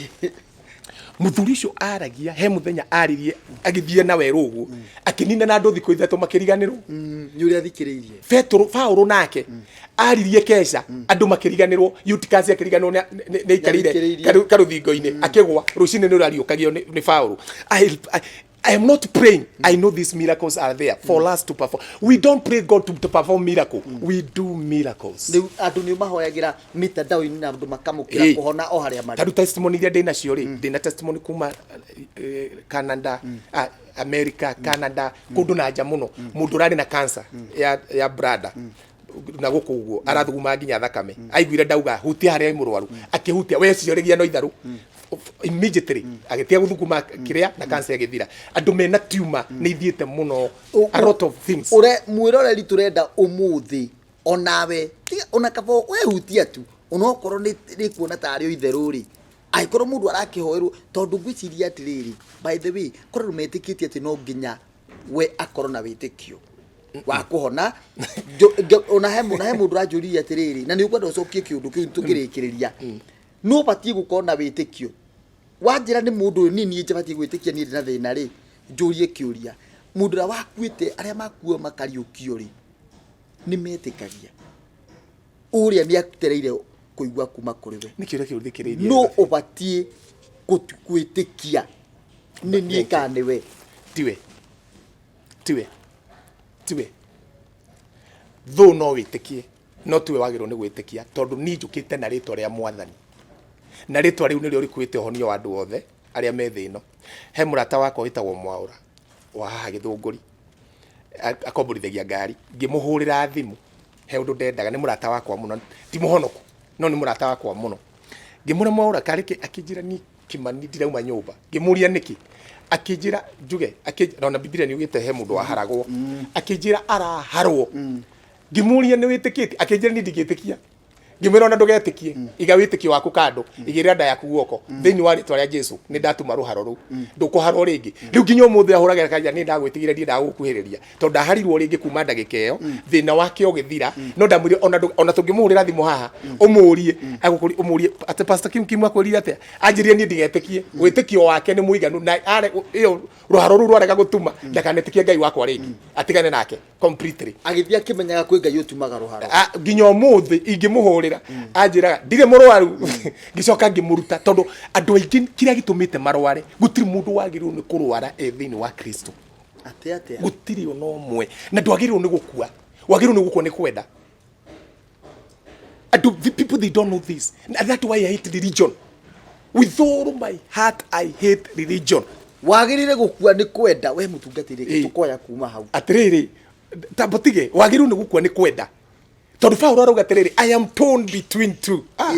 mũthuri ũcio aragia he mũthenya aririe agĩthiĩ na werũ ũguo, akĩnina na andũ thikũ 3 makĩriganĩrwo. Nĩ ũrĩa athikĩrĩirie. Petero, Paulo nake aririe keca, andũ makĩriganĩrwo. Eutychus akĩriganĩrwo nĩ aikarire Nĩathikĩrĩirie. Karũthingo-inĩ, akĩgwa rũcinĩ nĩ ũrariũkagio nĩ Paulo. I am not praying. I know these miracles are there for us to perform. We don't pray God to perform miracle. We do miracles. Rĩu andũ nĩ mahoyagĩra mitandao-inĩ na andũ makamũkĩra kũhona o harĩa marĩ. Tarĩu testimony iria ndĩ nacio rĩ, ndĩ na testimony kuma Canada, America, Canada, kũndũ na nja mũno. Mũndũ ũrarĩ na cancer ya bladder na gũkũ ũguo arathuguma nginya thakame, aiguire ndauga hutia harĩa mũrwaru, akĩhutia we ciorĩgia no itharũ, immediately agĩtiga gũthuguma kĩrĩa na cancer ĩgĩthira. Andũ mena tumor nĩ ithiĩte mũno, a lot of things. Ure mwĩroreri, tũrenda ũmũthĩ onawe tiga ona kaba wehutia tu, onokorwo nĩ kuona tarĩ o itherũ rĩ, angĩkorwo mũndũ arakĩhoerwo, tondũ ngwĩciria atĩrĩrĩ, by the way, korwo andũ metĩkĩtie atĩ no nginya we akorwo na wĩtĩkio wa kũhona. Ona he mũndũ ũranjũririe atĩrĩrĩ, na nĩ ũkwenda ũcokie kĩũndũ kĩu tũkĩrĩkĩrĩria, no ũbatiĩ gũkorwo na wĩtĩkio wanjĩra nĩ mũndũ ũyũ niĩ njabatiĩ gwĩtĩkia niĩ ndĩ na thĩna rĩ, njũrie kĩũria, mũndũ ũrĩa wakuĩte, arĩa makua makariũkio rĩ, nĩ metĩkagia ũrĩa nĩ atereire kũigua kuma kũrĩ we? Nĩ kĩũria kĩu thikĩrĩirie. No ũbatiĩ gwĩtĩkia nĩ niĩ kana nĩ we? Tiwe, tiwe, tiwe thũ. No wĩtĩkie, no tiwe wagĩrĩirwo nĩ gwĩtĩkia, tondũ niĩ njũkĩte na rĩtwa rĩa Mwathani, na rĩtwa rĩu nĩrĩo rĩkuĩte ũhonio wa andũ othe arĩa me thĩ ĩno. He mũrata wakwa wĩtagwo Mwaũra wa haha Gĩthũngũri, akomborithagia ngari. Ngĩmũhũrĩra thimũ, he ũndũ ndendaga. Nĩ mũrata wakwa mũno, ti mũhonoku, no nĩ mũrata wakwa mũno. Ngĩmũra, "Mwaũra, karĩ kĩ?" Akĩnjĩra, "Ni Kimani, ndirauma nyũmba." Ngĩmũria nĩkĩ, akĩnjĩra njuge ona Bibilia nĩ yugĩte he mũndũ waharagwo. Akĩnjĩra araharwo. Ngĩmũria, "Nĩ wĩtĩkĩtie?" Akĩnjĩra, "Niĩ ndingĩtĩkia." Ngĩmwĩra ona ndũgetĩkie, iga wĩtĩkio waku kando, igĩrĩra nda yaku guoko thĩinĩ wa rĩtwa rĩa Jesu, nĩ ndatuma rũharo rũu, ndũkũharwo rĩngĩ. Rĩu nginya ũmũthĩ ahũragĩra kanja, nĩ ndagwĩtigĩra, ndiendaga gũkuhĩrĩria tondũ ndaharirwo rĩngĩ. Kuma ndagĩka ĩyo thĩna wake ũgĩthira. No ndamwĩrire ona ona tũngĩmũhũrĩra thimũ haha ũmũrie, agũkũri ũmũrie atĩ Pastor Kim Kim akwĩrire atĩa, anjĩrire niĩ ndigetĩkie, wĩtĩkio wake nĩ mũiganu na ĩyo rũharo rũu rwarega gũtuma ndakanetĩkie Ngai wakwa rĩngĩ, atigane nake completely. Agĩthiĩ akĩmenyaga kwĩ Ngai ũtumaga rũharo. Ah, nginya ũmũthĩ ingĩmũhũrĩra anjĩraga ndirĩ mũrwaru. Ngĩcoka ngĩmũruta, tondũ andũ aingĩ kĩrĩa gĩtũmĩte marware, gũtirĩ mũndũ wagĩrĩirwo nĩ kũrwara e thĩinĩ wa Kristo. Atĩ atĩa? Gũtirĩ ona ũmwe, na ndwagĩrĩirwo nĩ gũkua, wagĩrĩirwo nĩ gũkua nĩ kwenda. Andũ, the people, they don't know this, and that's why I hate religion with all my heart. I hate religion. Wagĩrĩire gũkua nĩ kwenda, we mũtungatĩri? Tũkoya kuma hau. Atĩrĩrĩ, tambotige, wagĩrĩirwo nĩ gũkua nĩ kwenda, tondũ Paũlũ arauga atĩrĩrĩ, "I am torn between two." Ah,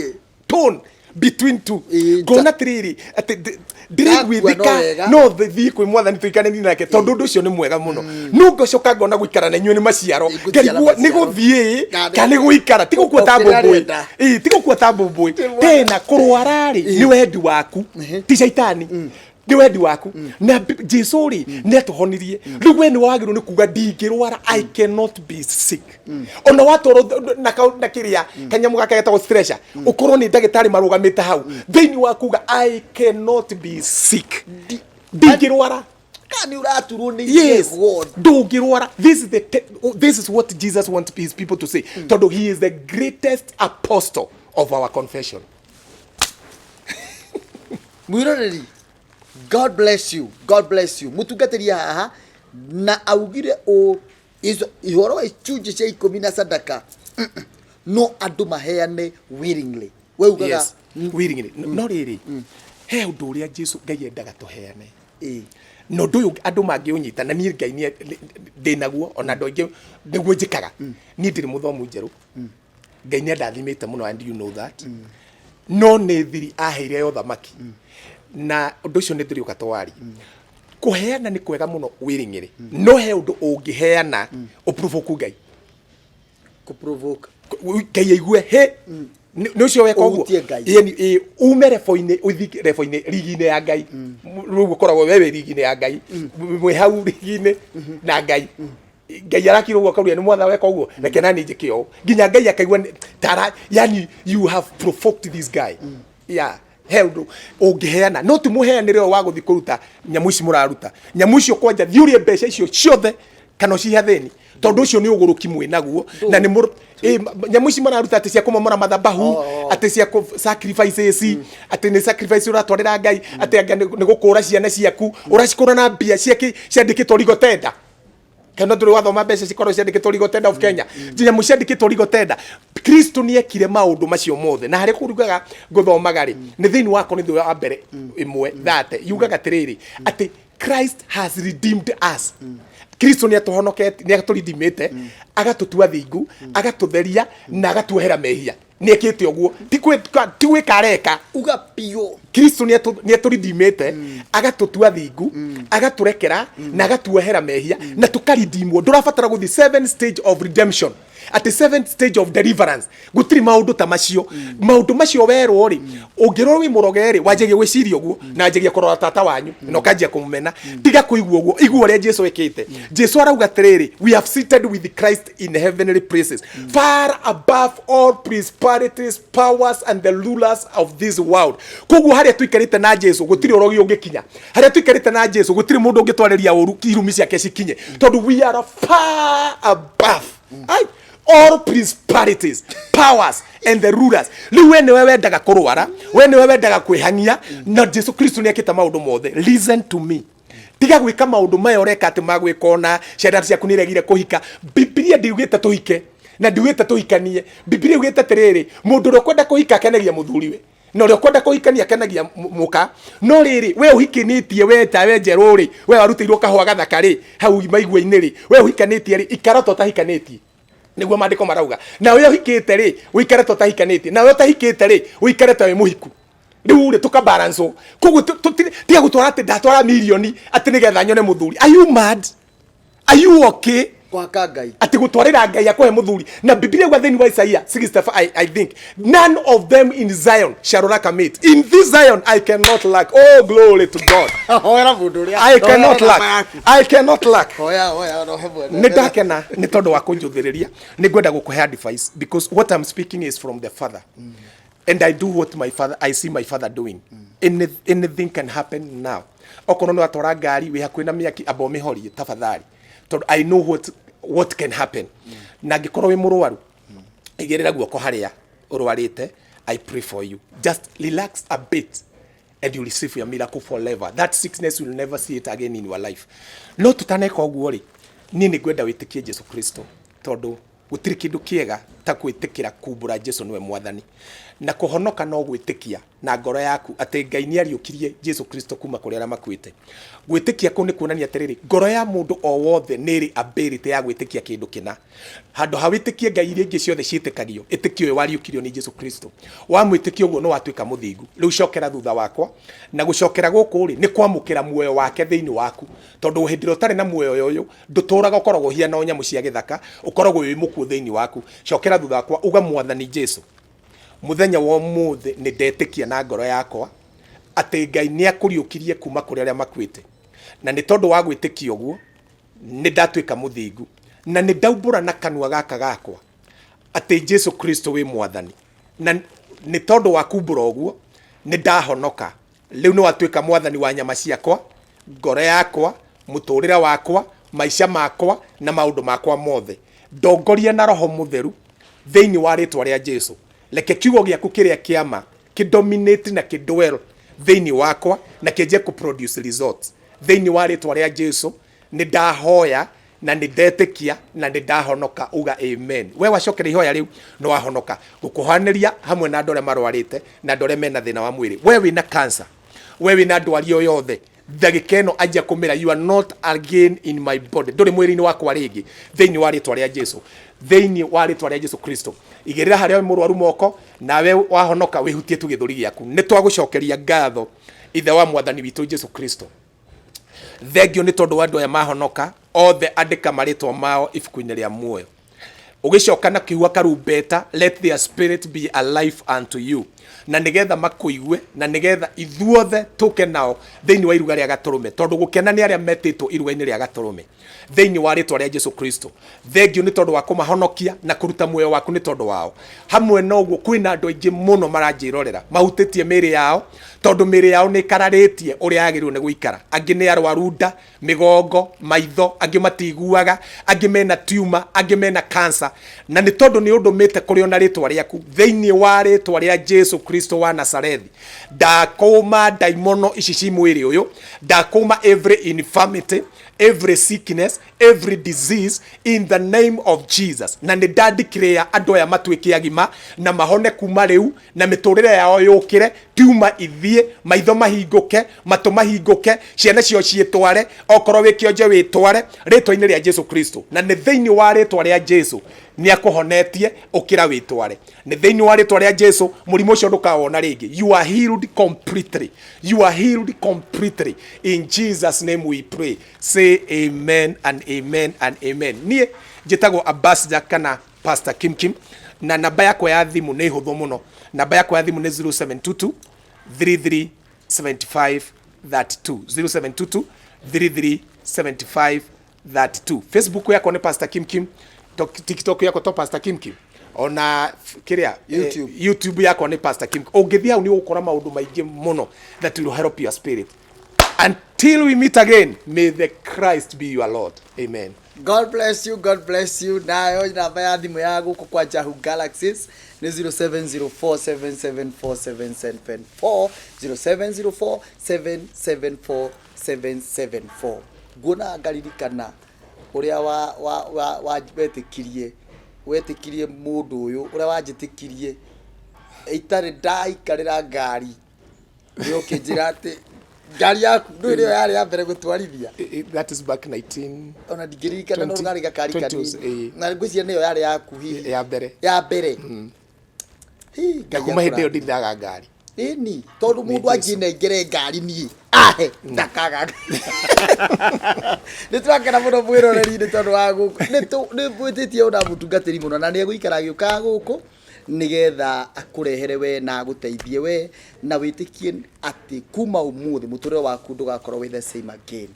torn between two. Ngona atĩrĩrĩ, atĩ ndĩraiguithĩka. No wega. No thiĩ kwĩ Mwathani tũikaranie nake, tondũ ũndũ ũcio nĩ mwega mũno, no ngacoka ngona gũikara na inyuĩ nĩ maciaro. Ngũciara. Ngarigwo nĩ maciaro. Gũthiĩ Kana kana nĩ gũikara, ti gũkua ta O kĩrĩa mbũmbũĩ. arenda. Ĩĩ, ti gũkua ta mbũmbũĩ tena. Kũrwara rĩ, nĩ wendi waku, ti caitani, nĩ wendi waku. Na Jesu rĩ, nĩ atũhonirie. Rĩu we nĩ wagĩrĩirwo nĩ kuga, "Ndingĩrwara, I cannot be sick." Ona watwarwo na kĩrĩa kanyamũ gaka getagwo stretcher, ũkorwo nĩ ndagĩtarĩ marũgamĩte hau, thĩinĩ wa kuga, "I cannot be sick, ndingĩrwara." Kana nĩ ũraturwo nĩ Yes. God. Ndũngĩrwara. This is what Jesus wants his people to say, tondũ he is the greatest apostle of our confession. Mwiroreri, God bless you, God bless you. Mũtungatĩri haha na augire ũ ũhoro wa icunjĩ cia 10 na sadaka, no andũ maheane willingly, we ugaga? Yes, willingly. No rĩrĩ, he ũndũ ũrĩa Jesu, Ngai endaga tũheane, na ũndũ ũyũ andũ mangĩũnyita, na niĩ Ngai ndĩ naguo, ona andũ aingĩ nĩguo njĩkaga. Niĩ ndirĩ mũthomu njerũ, Ngai nĩ andathimĩte mũno, and you know that, no nĩ thiri aheire ya ũthamaki, na ũndũ ũcio nĩ tũrĩũka twarie. Kũheana nĩ kwega mũno willingly, no he ũndũ ũngĩheana ũprovoke Ngai. Kũprovoke? Ngai aigue he nĩ ũcio weka ũguo. Ũhutie Ngai. Ĩni, ĩ, ume rebo-inĩ ũthiĩ rebo-inĩ, rigi-inĩ ya Ngai. Rĩu ũkoragwo we wĩ rigi-inĩ ya Ngai, mwĩ hau rigi-inĩ na Ngai. Ngai arakira ũguo, akauria nĩ mwatha weka ũguo, reke nani njĩke ũũ, nginya Ngai akaigua tara, yani you have provoked this guy. Yeah, he ũndũ ũngĩheana, no ti mũheanĩre ũyũ wa gũthiĩ kũruta nyamũ ici mũraruta, nyamũ icio. Kwanja thiĩ ũrĩe mbeca icio ciothe kana ũcihe athĩni, tondũ ũcio nĩ ũgũrũki mwĩ naguo, na nĩ nyamũ ici mararuta atĩ cia kũmomora mathabahu, atĩ cia sacrifices, atĩ nĩ sacrifice ũratwarĩra Ngai, atĩ anga nĩ gũkũra ciana ciaku ũracikũra na mbia ciake ciandĩkĩtwo legal tender. Kana ndũrĩ wathoma mbeca cikorwo ciandĩkĩtwo legal tender of Kenya, nyamũ ciandĩkĩtwo legal tender? Kristo nĩ ekire maũndũ macio mothe, na harĩa kũrugaga ngũthomaga rĩ, nĩ thĩinĩ wa Korintho wa mbere 1:30, yugaga atĩrĩrĩ, atĩ Christ has redeemed us. Kristo nĩ atũhonoketie, nĩ atũridimĩte, agatũtua thingu, agatũtheria na agatuohera mehia. Nĩ ekĩte ũguo, ti gwĩka areka. Uga biũ. Kristo nĩ atũridimĩte, agatũtua thingu, agatũrekera na agatuohera mehia, na tũkaridimwo. Ndũrabatara gũthiĩ seven stage of redemption, atĩ seven stage of deliverance. Gũtirĩ maũndũ ta macio. Maũndũ macio werwo rĩ, ũngĩrwo wĩ mũroge rĩ, wanjagia gwĩciria ũguo na wanjagia kũrora tata wanyu na ũkanjia kũmũmena. Tiga kũigua ũguo, igua ũrĩa Jesu ekĩte. Jesu arauga atĩrĩrĩ, "We have seated with Christ in heavenly places, far above all principalities, powers and the rulers of this world." Koguo harĩa tũikarĩte na Jesu gũtirĩ ũrogi ũngĩkinya. Harĩa tũikarĩte na Jesu gũtirĩ mũndũ ũngĩtwarĩria ũru irumi ciake cikinye, tondũ we are far above. Ai, all principalities, powers and the rulers. Rĩu we nĩwe wendaga kũrwara, we nĩwe wendaga kwĩhang'ia, na Jesu Kristo nĩ ekĩte maũndũ mothe. Listen to me, tiga gwĩka maũndũ maya ũreka atĩ magwĩka ona ciana ciaku nĩ iregire kũhika. Bibilia ndiugĩte tũhike na ndiugĩte tũhikanie. Bibilia yugĩte atĩrĩrĩ, mũndũ ũrĩa ũkwenda kũhika akenagia mũthuriwe, na ũrĩa ũkwenda kũhikania akenagia mũka. No rĩrĩ, we ũhikanĩtie, we ta we njerũ rĩ, we warutĩirwo kahũa gathaka rĩ hau maigua-inĩ rĩ, we ũhikanĩtie rĩ, ikara ta ũtahikanĩtie, nĩguo maandĩko marauga. Na we ũhikĩte rĩ, ũikare ta ũtahikanĩtie, na we ũtahikĩte rĩ, ũikare ta wĩ mũhiku. Rĩu rĩ, tũkabalance koguo tiga gũtwara atĩ ndatwara mirioni atĩ nĩgetha nyone mũthuri. Are you mad? Are you okay? Kũhaka Ngai. Atĩ gũtwarĩra Ngai akũhe mũthuri. Na Bibilia yuga thĩinĩ wa Isaia 65, I think, none of them in Zion shall lack a mate. In this Zion I cannot lack. Oh, glory to God. Hoera mũndũ ũrĩa. I cannot Hoera lack. namba yaku. I cannot lack. Hoya, hoya, rohe mwene. Nĩ ndakena nĩ tondũ wa kũnjũthĩrĩria. Nĩ ngwenda gũkũhe advice because what I'm speaking is from the Father, and I do what my father, I see my Father doing. Anything can happen now. Okorwo nĩ watwara ngari wĩ hakuhĩ na mĩaki, amba ũmĩhorie tafadhali, tondũ I know what can happen. Na angĩkorwo wĩ mũrwaru, igĩrĩra guoko harĩa ũrwarĩte. I pray for you. Just relax a bit and you receive your miracle forever. That sickness, will never see it again in your life. No tutaneka ũguo rĩ, niĩ nĩ ngwenda wĩtĩkie Jesu Kristo, tondũ gũtirĩ kĩndũ kĩega ta gwĩtĩkĩra kumbũra Jesu nĩwe Mwathani. Na kũhonoka no gwĩtĩkia na ngoro yaku atĩ Ngai nĩ ariũkirie Jesu Kristo kuma kũrĩ arĩa makuĩte. Gwĩtĩkia kũu nĩ kuonania atĩrĩrĩ, ngoro ya mũndũ o wothe nĩ ĩrĩ ability ya gwĩtĩkia kĩndũ kĩna. Handũ ha wĩtĩkie ngai iria ingĩ ciothe ciĩtĩkagio, ĩtĩkio ũyũ wariũkirio nĩ Jesu Kristo. Wamwĩtĩkia ũguo, nĩ watuĩka mũthingu. Rĩu cokera thutha wakwa. Na gũcokera gũkũ rĩ, nĩ kwamũkĩra muoyo wake thĩinĩ waku, tondũ hĩndĩ ĩrĩa ũtarĩ na muoyo ũyũ, ndũtũraga, ũkoragwo ũhiana o nyamũ cia gĩthaka, ũkoragwo wĩ mũkuũ thĩinĩ waku. Cokera thutha wakwa, uga, "Mwathani Jesu, mũthenya wa ũmũthĩ nĩ ndetĩkia na ngoro yakwa atĩ Ngai nĩ akũriũkirie kuma kũrĩ arĩa makuĩte, na nĩ tondũ wa gwĩtĩkia ũguo nĩ ndatuĩka mũthingu, na nĩ ndaumbũra na kanua gaka gakwa atĩ Jesu Kristo wĩ Mwathani, na nĩ tondũ wa kumbũra ũguo nĩ ndahonoka. Rĩu nĩ watuĩka Mwathani wa nyama ciakwa, ngoro yakwa, mũtũrĩre wakwa, maica makwa na maũndũ makwa mothe. Ndongoria na Roho Mũtheru thĩinĩ wa rĩtwa rĩa Jesu. Reke kiugo gĩaku kĩrĩa kĩama kĩdominate na kĩdwell thĩinĩ wakwa na kĩanjie kũproduce results. Thĩinĩ wa rĩtwa rĩa Jesu nĩ ndahoya na nĩ ndetĩkia na nĩ ndahonoka." Uga amen. We wacokera ihoya rĩu, nĩ wahonoka. Gũkũhanĩria hamwe na andũ arĩa marwarĩte na andũ arĩa mena thĩna wa mwĩrĩ. We wĩna cancer, we wĩna ndwari o yothe, ndagĩka ĩno anjia kũmĩra, "You are not again in my body." Ndũrĩ mwĩrĩ-inĩ wakwa rĩngĩ, thĩinĩ wa rĩtwa rĩa Jesu, thĩinĩ wa rĩtwa rĩa Jesu Kristo. Igĩrĩra harĩa wĩ mũrwaru moko, nawe wahonoka wĩhutie tu gĩthũri gĩaku. Nĩ twagũcokeria ngatho, Ithe wa Mwathani witũ Jesu Kristo. Thengio nĩ tondũ wa andũ aya mahonoka othe. Andĩka marĩtwa mao ibuku-inĩ rĩa muoyo, ũgĩcoka na kĩhua karumbeta. Let their spirit be alive unto you, na nĩgetha makũigue, na nĩgetha ithuothe tũke nao thĩinĩ wa iruga rĩa Gatũrũme, tondũ gũkena nĩ arĩa metĩtwo iruga-inĩ rĩa Gatũrũme, thĩinĩ wa rĩtwa rĩa Jesu Kristo. Thengio nĩ tondũ wa kũmahonokia na kũruta muoyo waku nĩ tondũ wao. Hamwe na ũguo, kwĩna andũ aingĩ mũno maranjĩrorera mahutĩtie mĩĩrĩ yao, tondũ mĩĩrĩ yao nĩ ĩkararĩtie ũrĩa yagĩrĩirwo nĩ gũikara. Angĩ nĩ arwaru nda, mĩgongo, maitho, angĩ matiguaga, angĩ mena tumor, angĩ mena cancer. Na nĩ tondũ nĩ ũndũmĩte kũrĩ ona rĩtwa rĩaku, thĩinĩ wa rĩtwa rĩa Jesu Kristo wa Nazarethi, ndakũma ndaimono ici ci mwĩrĩ ũyũ, ndakũma every infirmity, every sickness, every disease in the name of Jesus. Na nĩ ndandeclare andũ aya matuĩke agima na mahone kuma rĩu, na mĩtũrĩre yao yũkĩre, tumor ithiĩ, maitho mahingũke, matũ mahingũke, ciana cio ciĩtware, okorwo wĩ kĩonje wĩtware, rĩtwa-inĩ rĩa Jesu Kristo. Na nĩ thĩinĩ wa rĩtwa rĩa Jesu nĩ akũhonetie, ũkĩra wĩtware. Nĩ thĩinĩ wa rĩtwa rĩa Jesu, mũrimũ ũcio ndũkawona rĩngĩ. You are healed completely. You are healed completely. In Jesus' name we pray. Say amen and amen and amen. Niĩ njĩtagwo Ambassador kana Pastor Kim Kim, na namba yakwa ya thimũ nĩ hũthũ mũno. Namba yakwa ya thimũ nĩ 0722 33 75 32, 0722 33 75 32. Facebook yakwa nĩ Pastor Kim Kim. TikTok yakwa to Pastor Kim Kim, ona kĩrĩa YouTube. YouTube yakwa nĩ Pastor Kim. Ũngĩthiĩ hau nĩ ũgũkora maũndũ maingĩ mũno that will help your spirit. Until we meet again, may the Christ be your Lord. Amen. God bless you, God bless you. Nayo namba ya thimũ ya gũkũ kwa Jahu Galaxies nĩ 0704774774, 0704774774. Nguona ngaririkana ũrĩa wa wa wa wa wetĩkirie wetĩkirie mũndũ ũyũ, ũrĩa wanjĩtĩkirie itarĩ ndaikarĩra ngari, nĩ ũkĩnjĩra atĩ ngari yaku ndũĩ nĩyo yarĩ ya mbere gũtwarithia. That is back 19 Ona ndingĩririkana, no 20 karĩ gakari 20 kanini, na ngwĩciria nĩyo yarĩ yaku hihi ya mbere. Ya mbere. Hi, Na Ngai kuma hĩndĩ ĩyo akũrathime. ndithaga ngari. Ĩni, tondũ mũndũ angĩnengere ngari niĩ ahe ndakaga. Nĩ tũrakena mũno mwĩroreri nĩ tondũ wa gũkũ nĩ mwĩtĩtie ona mũtungatĩri mũno, na nĩ egũikara agĩũkaga gũkũ nĩgetha akũrehere we na agũteithie we, na wĩtĩkie atĩ kuma ũmũthĩ mũtũrĩre waku ndũgakorwo wĩ the same again.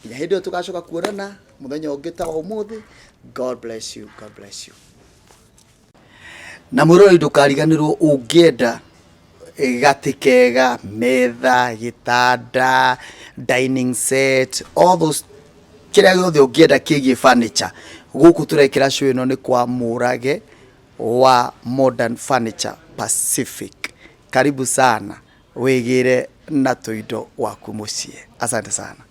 Nginya hĩndĩ ĩyo tũgacoka kuonana mũthenya ũngĩ ta wa ũmũthĩ, God bless you, God bless you. Na mwĩroreri, ndũkariganĩrwo, ũngĩenda gatĩ kega, metha, gĩtanda, dining set, all those, kĩrĩa gĩothe ũngĩenda kĩgiĩ furniture, gũkũ tũrekĩra show ĩno nĩ kwa Mũrage wa Modern Furniture Pacific. Karibu sana wĩgĩre na tũindo waku mũciĩ. Asante sana.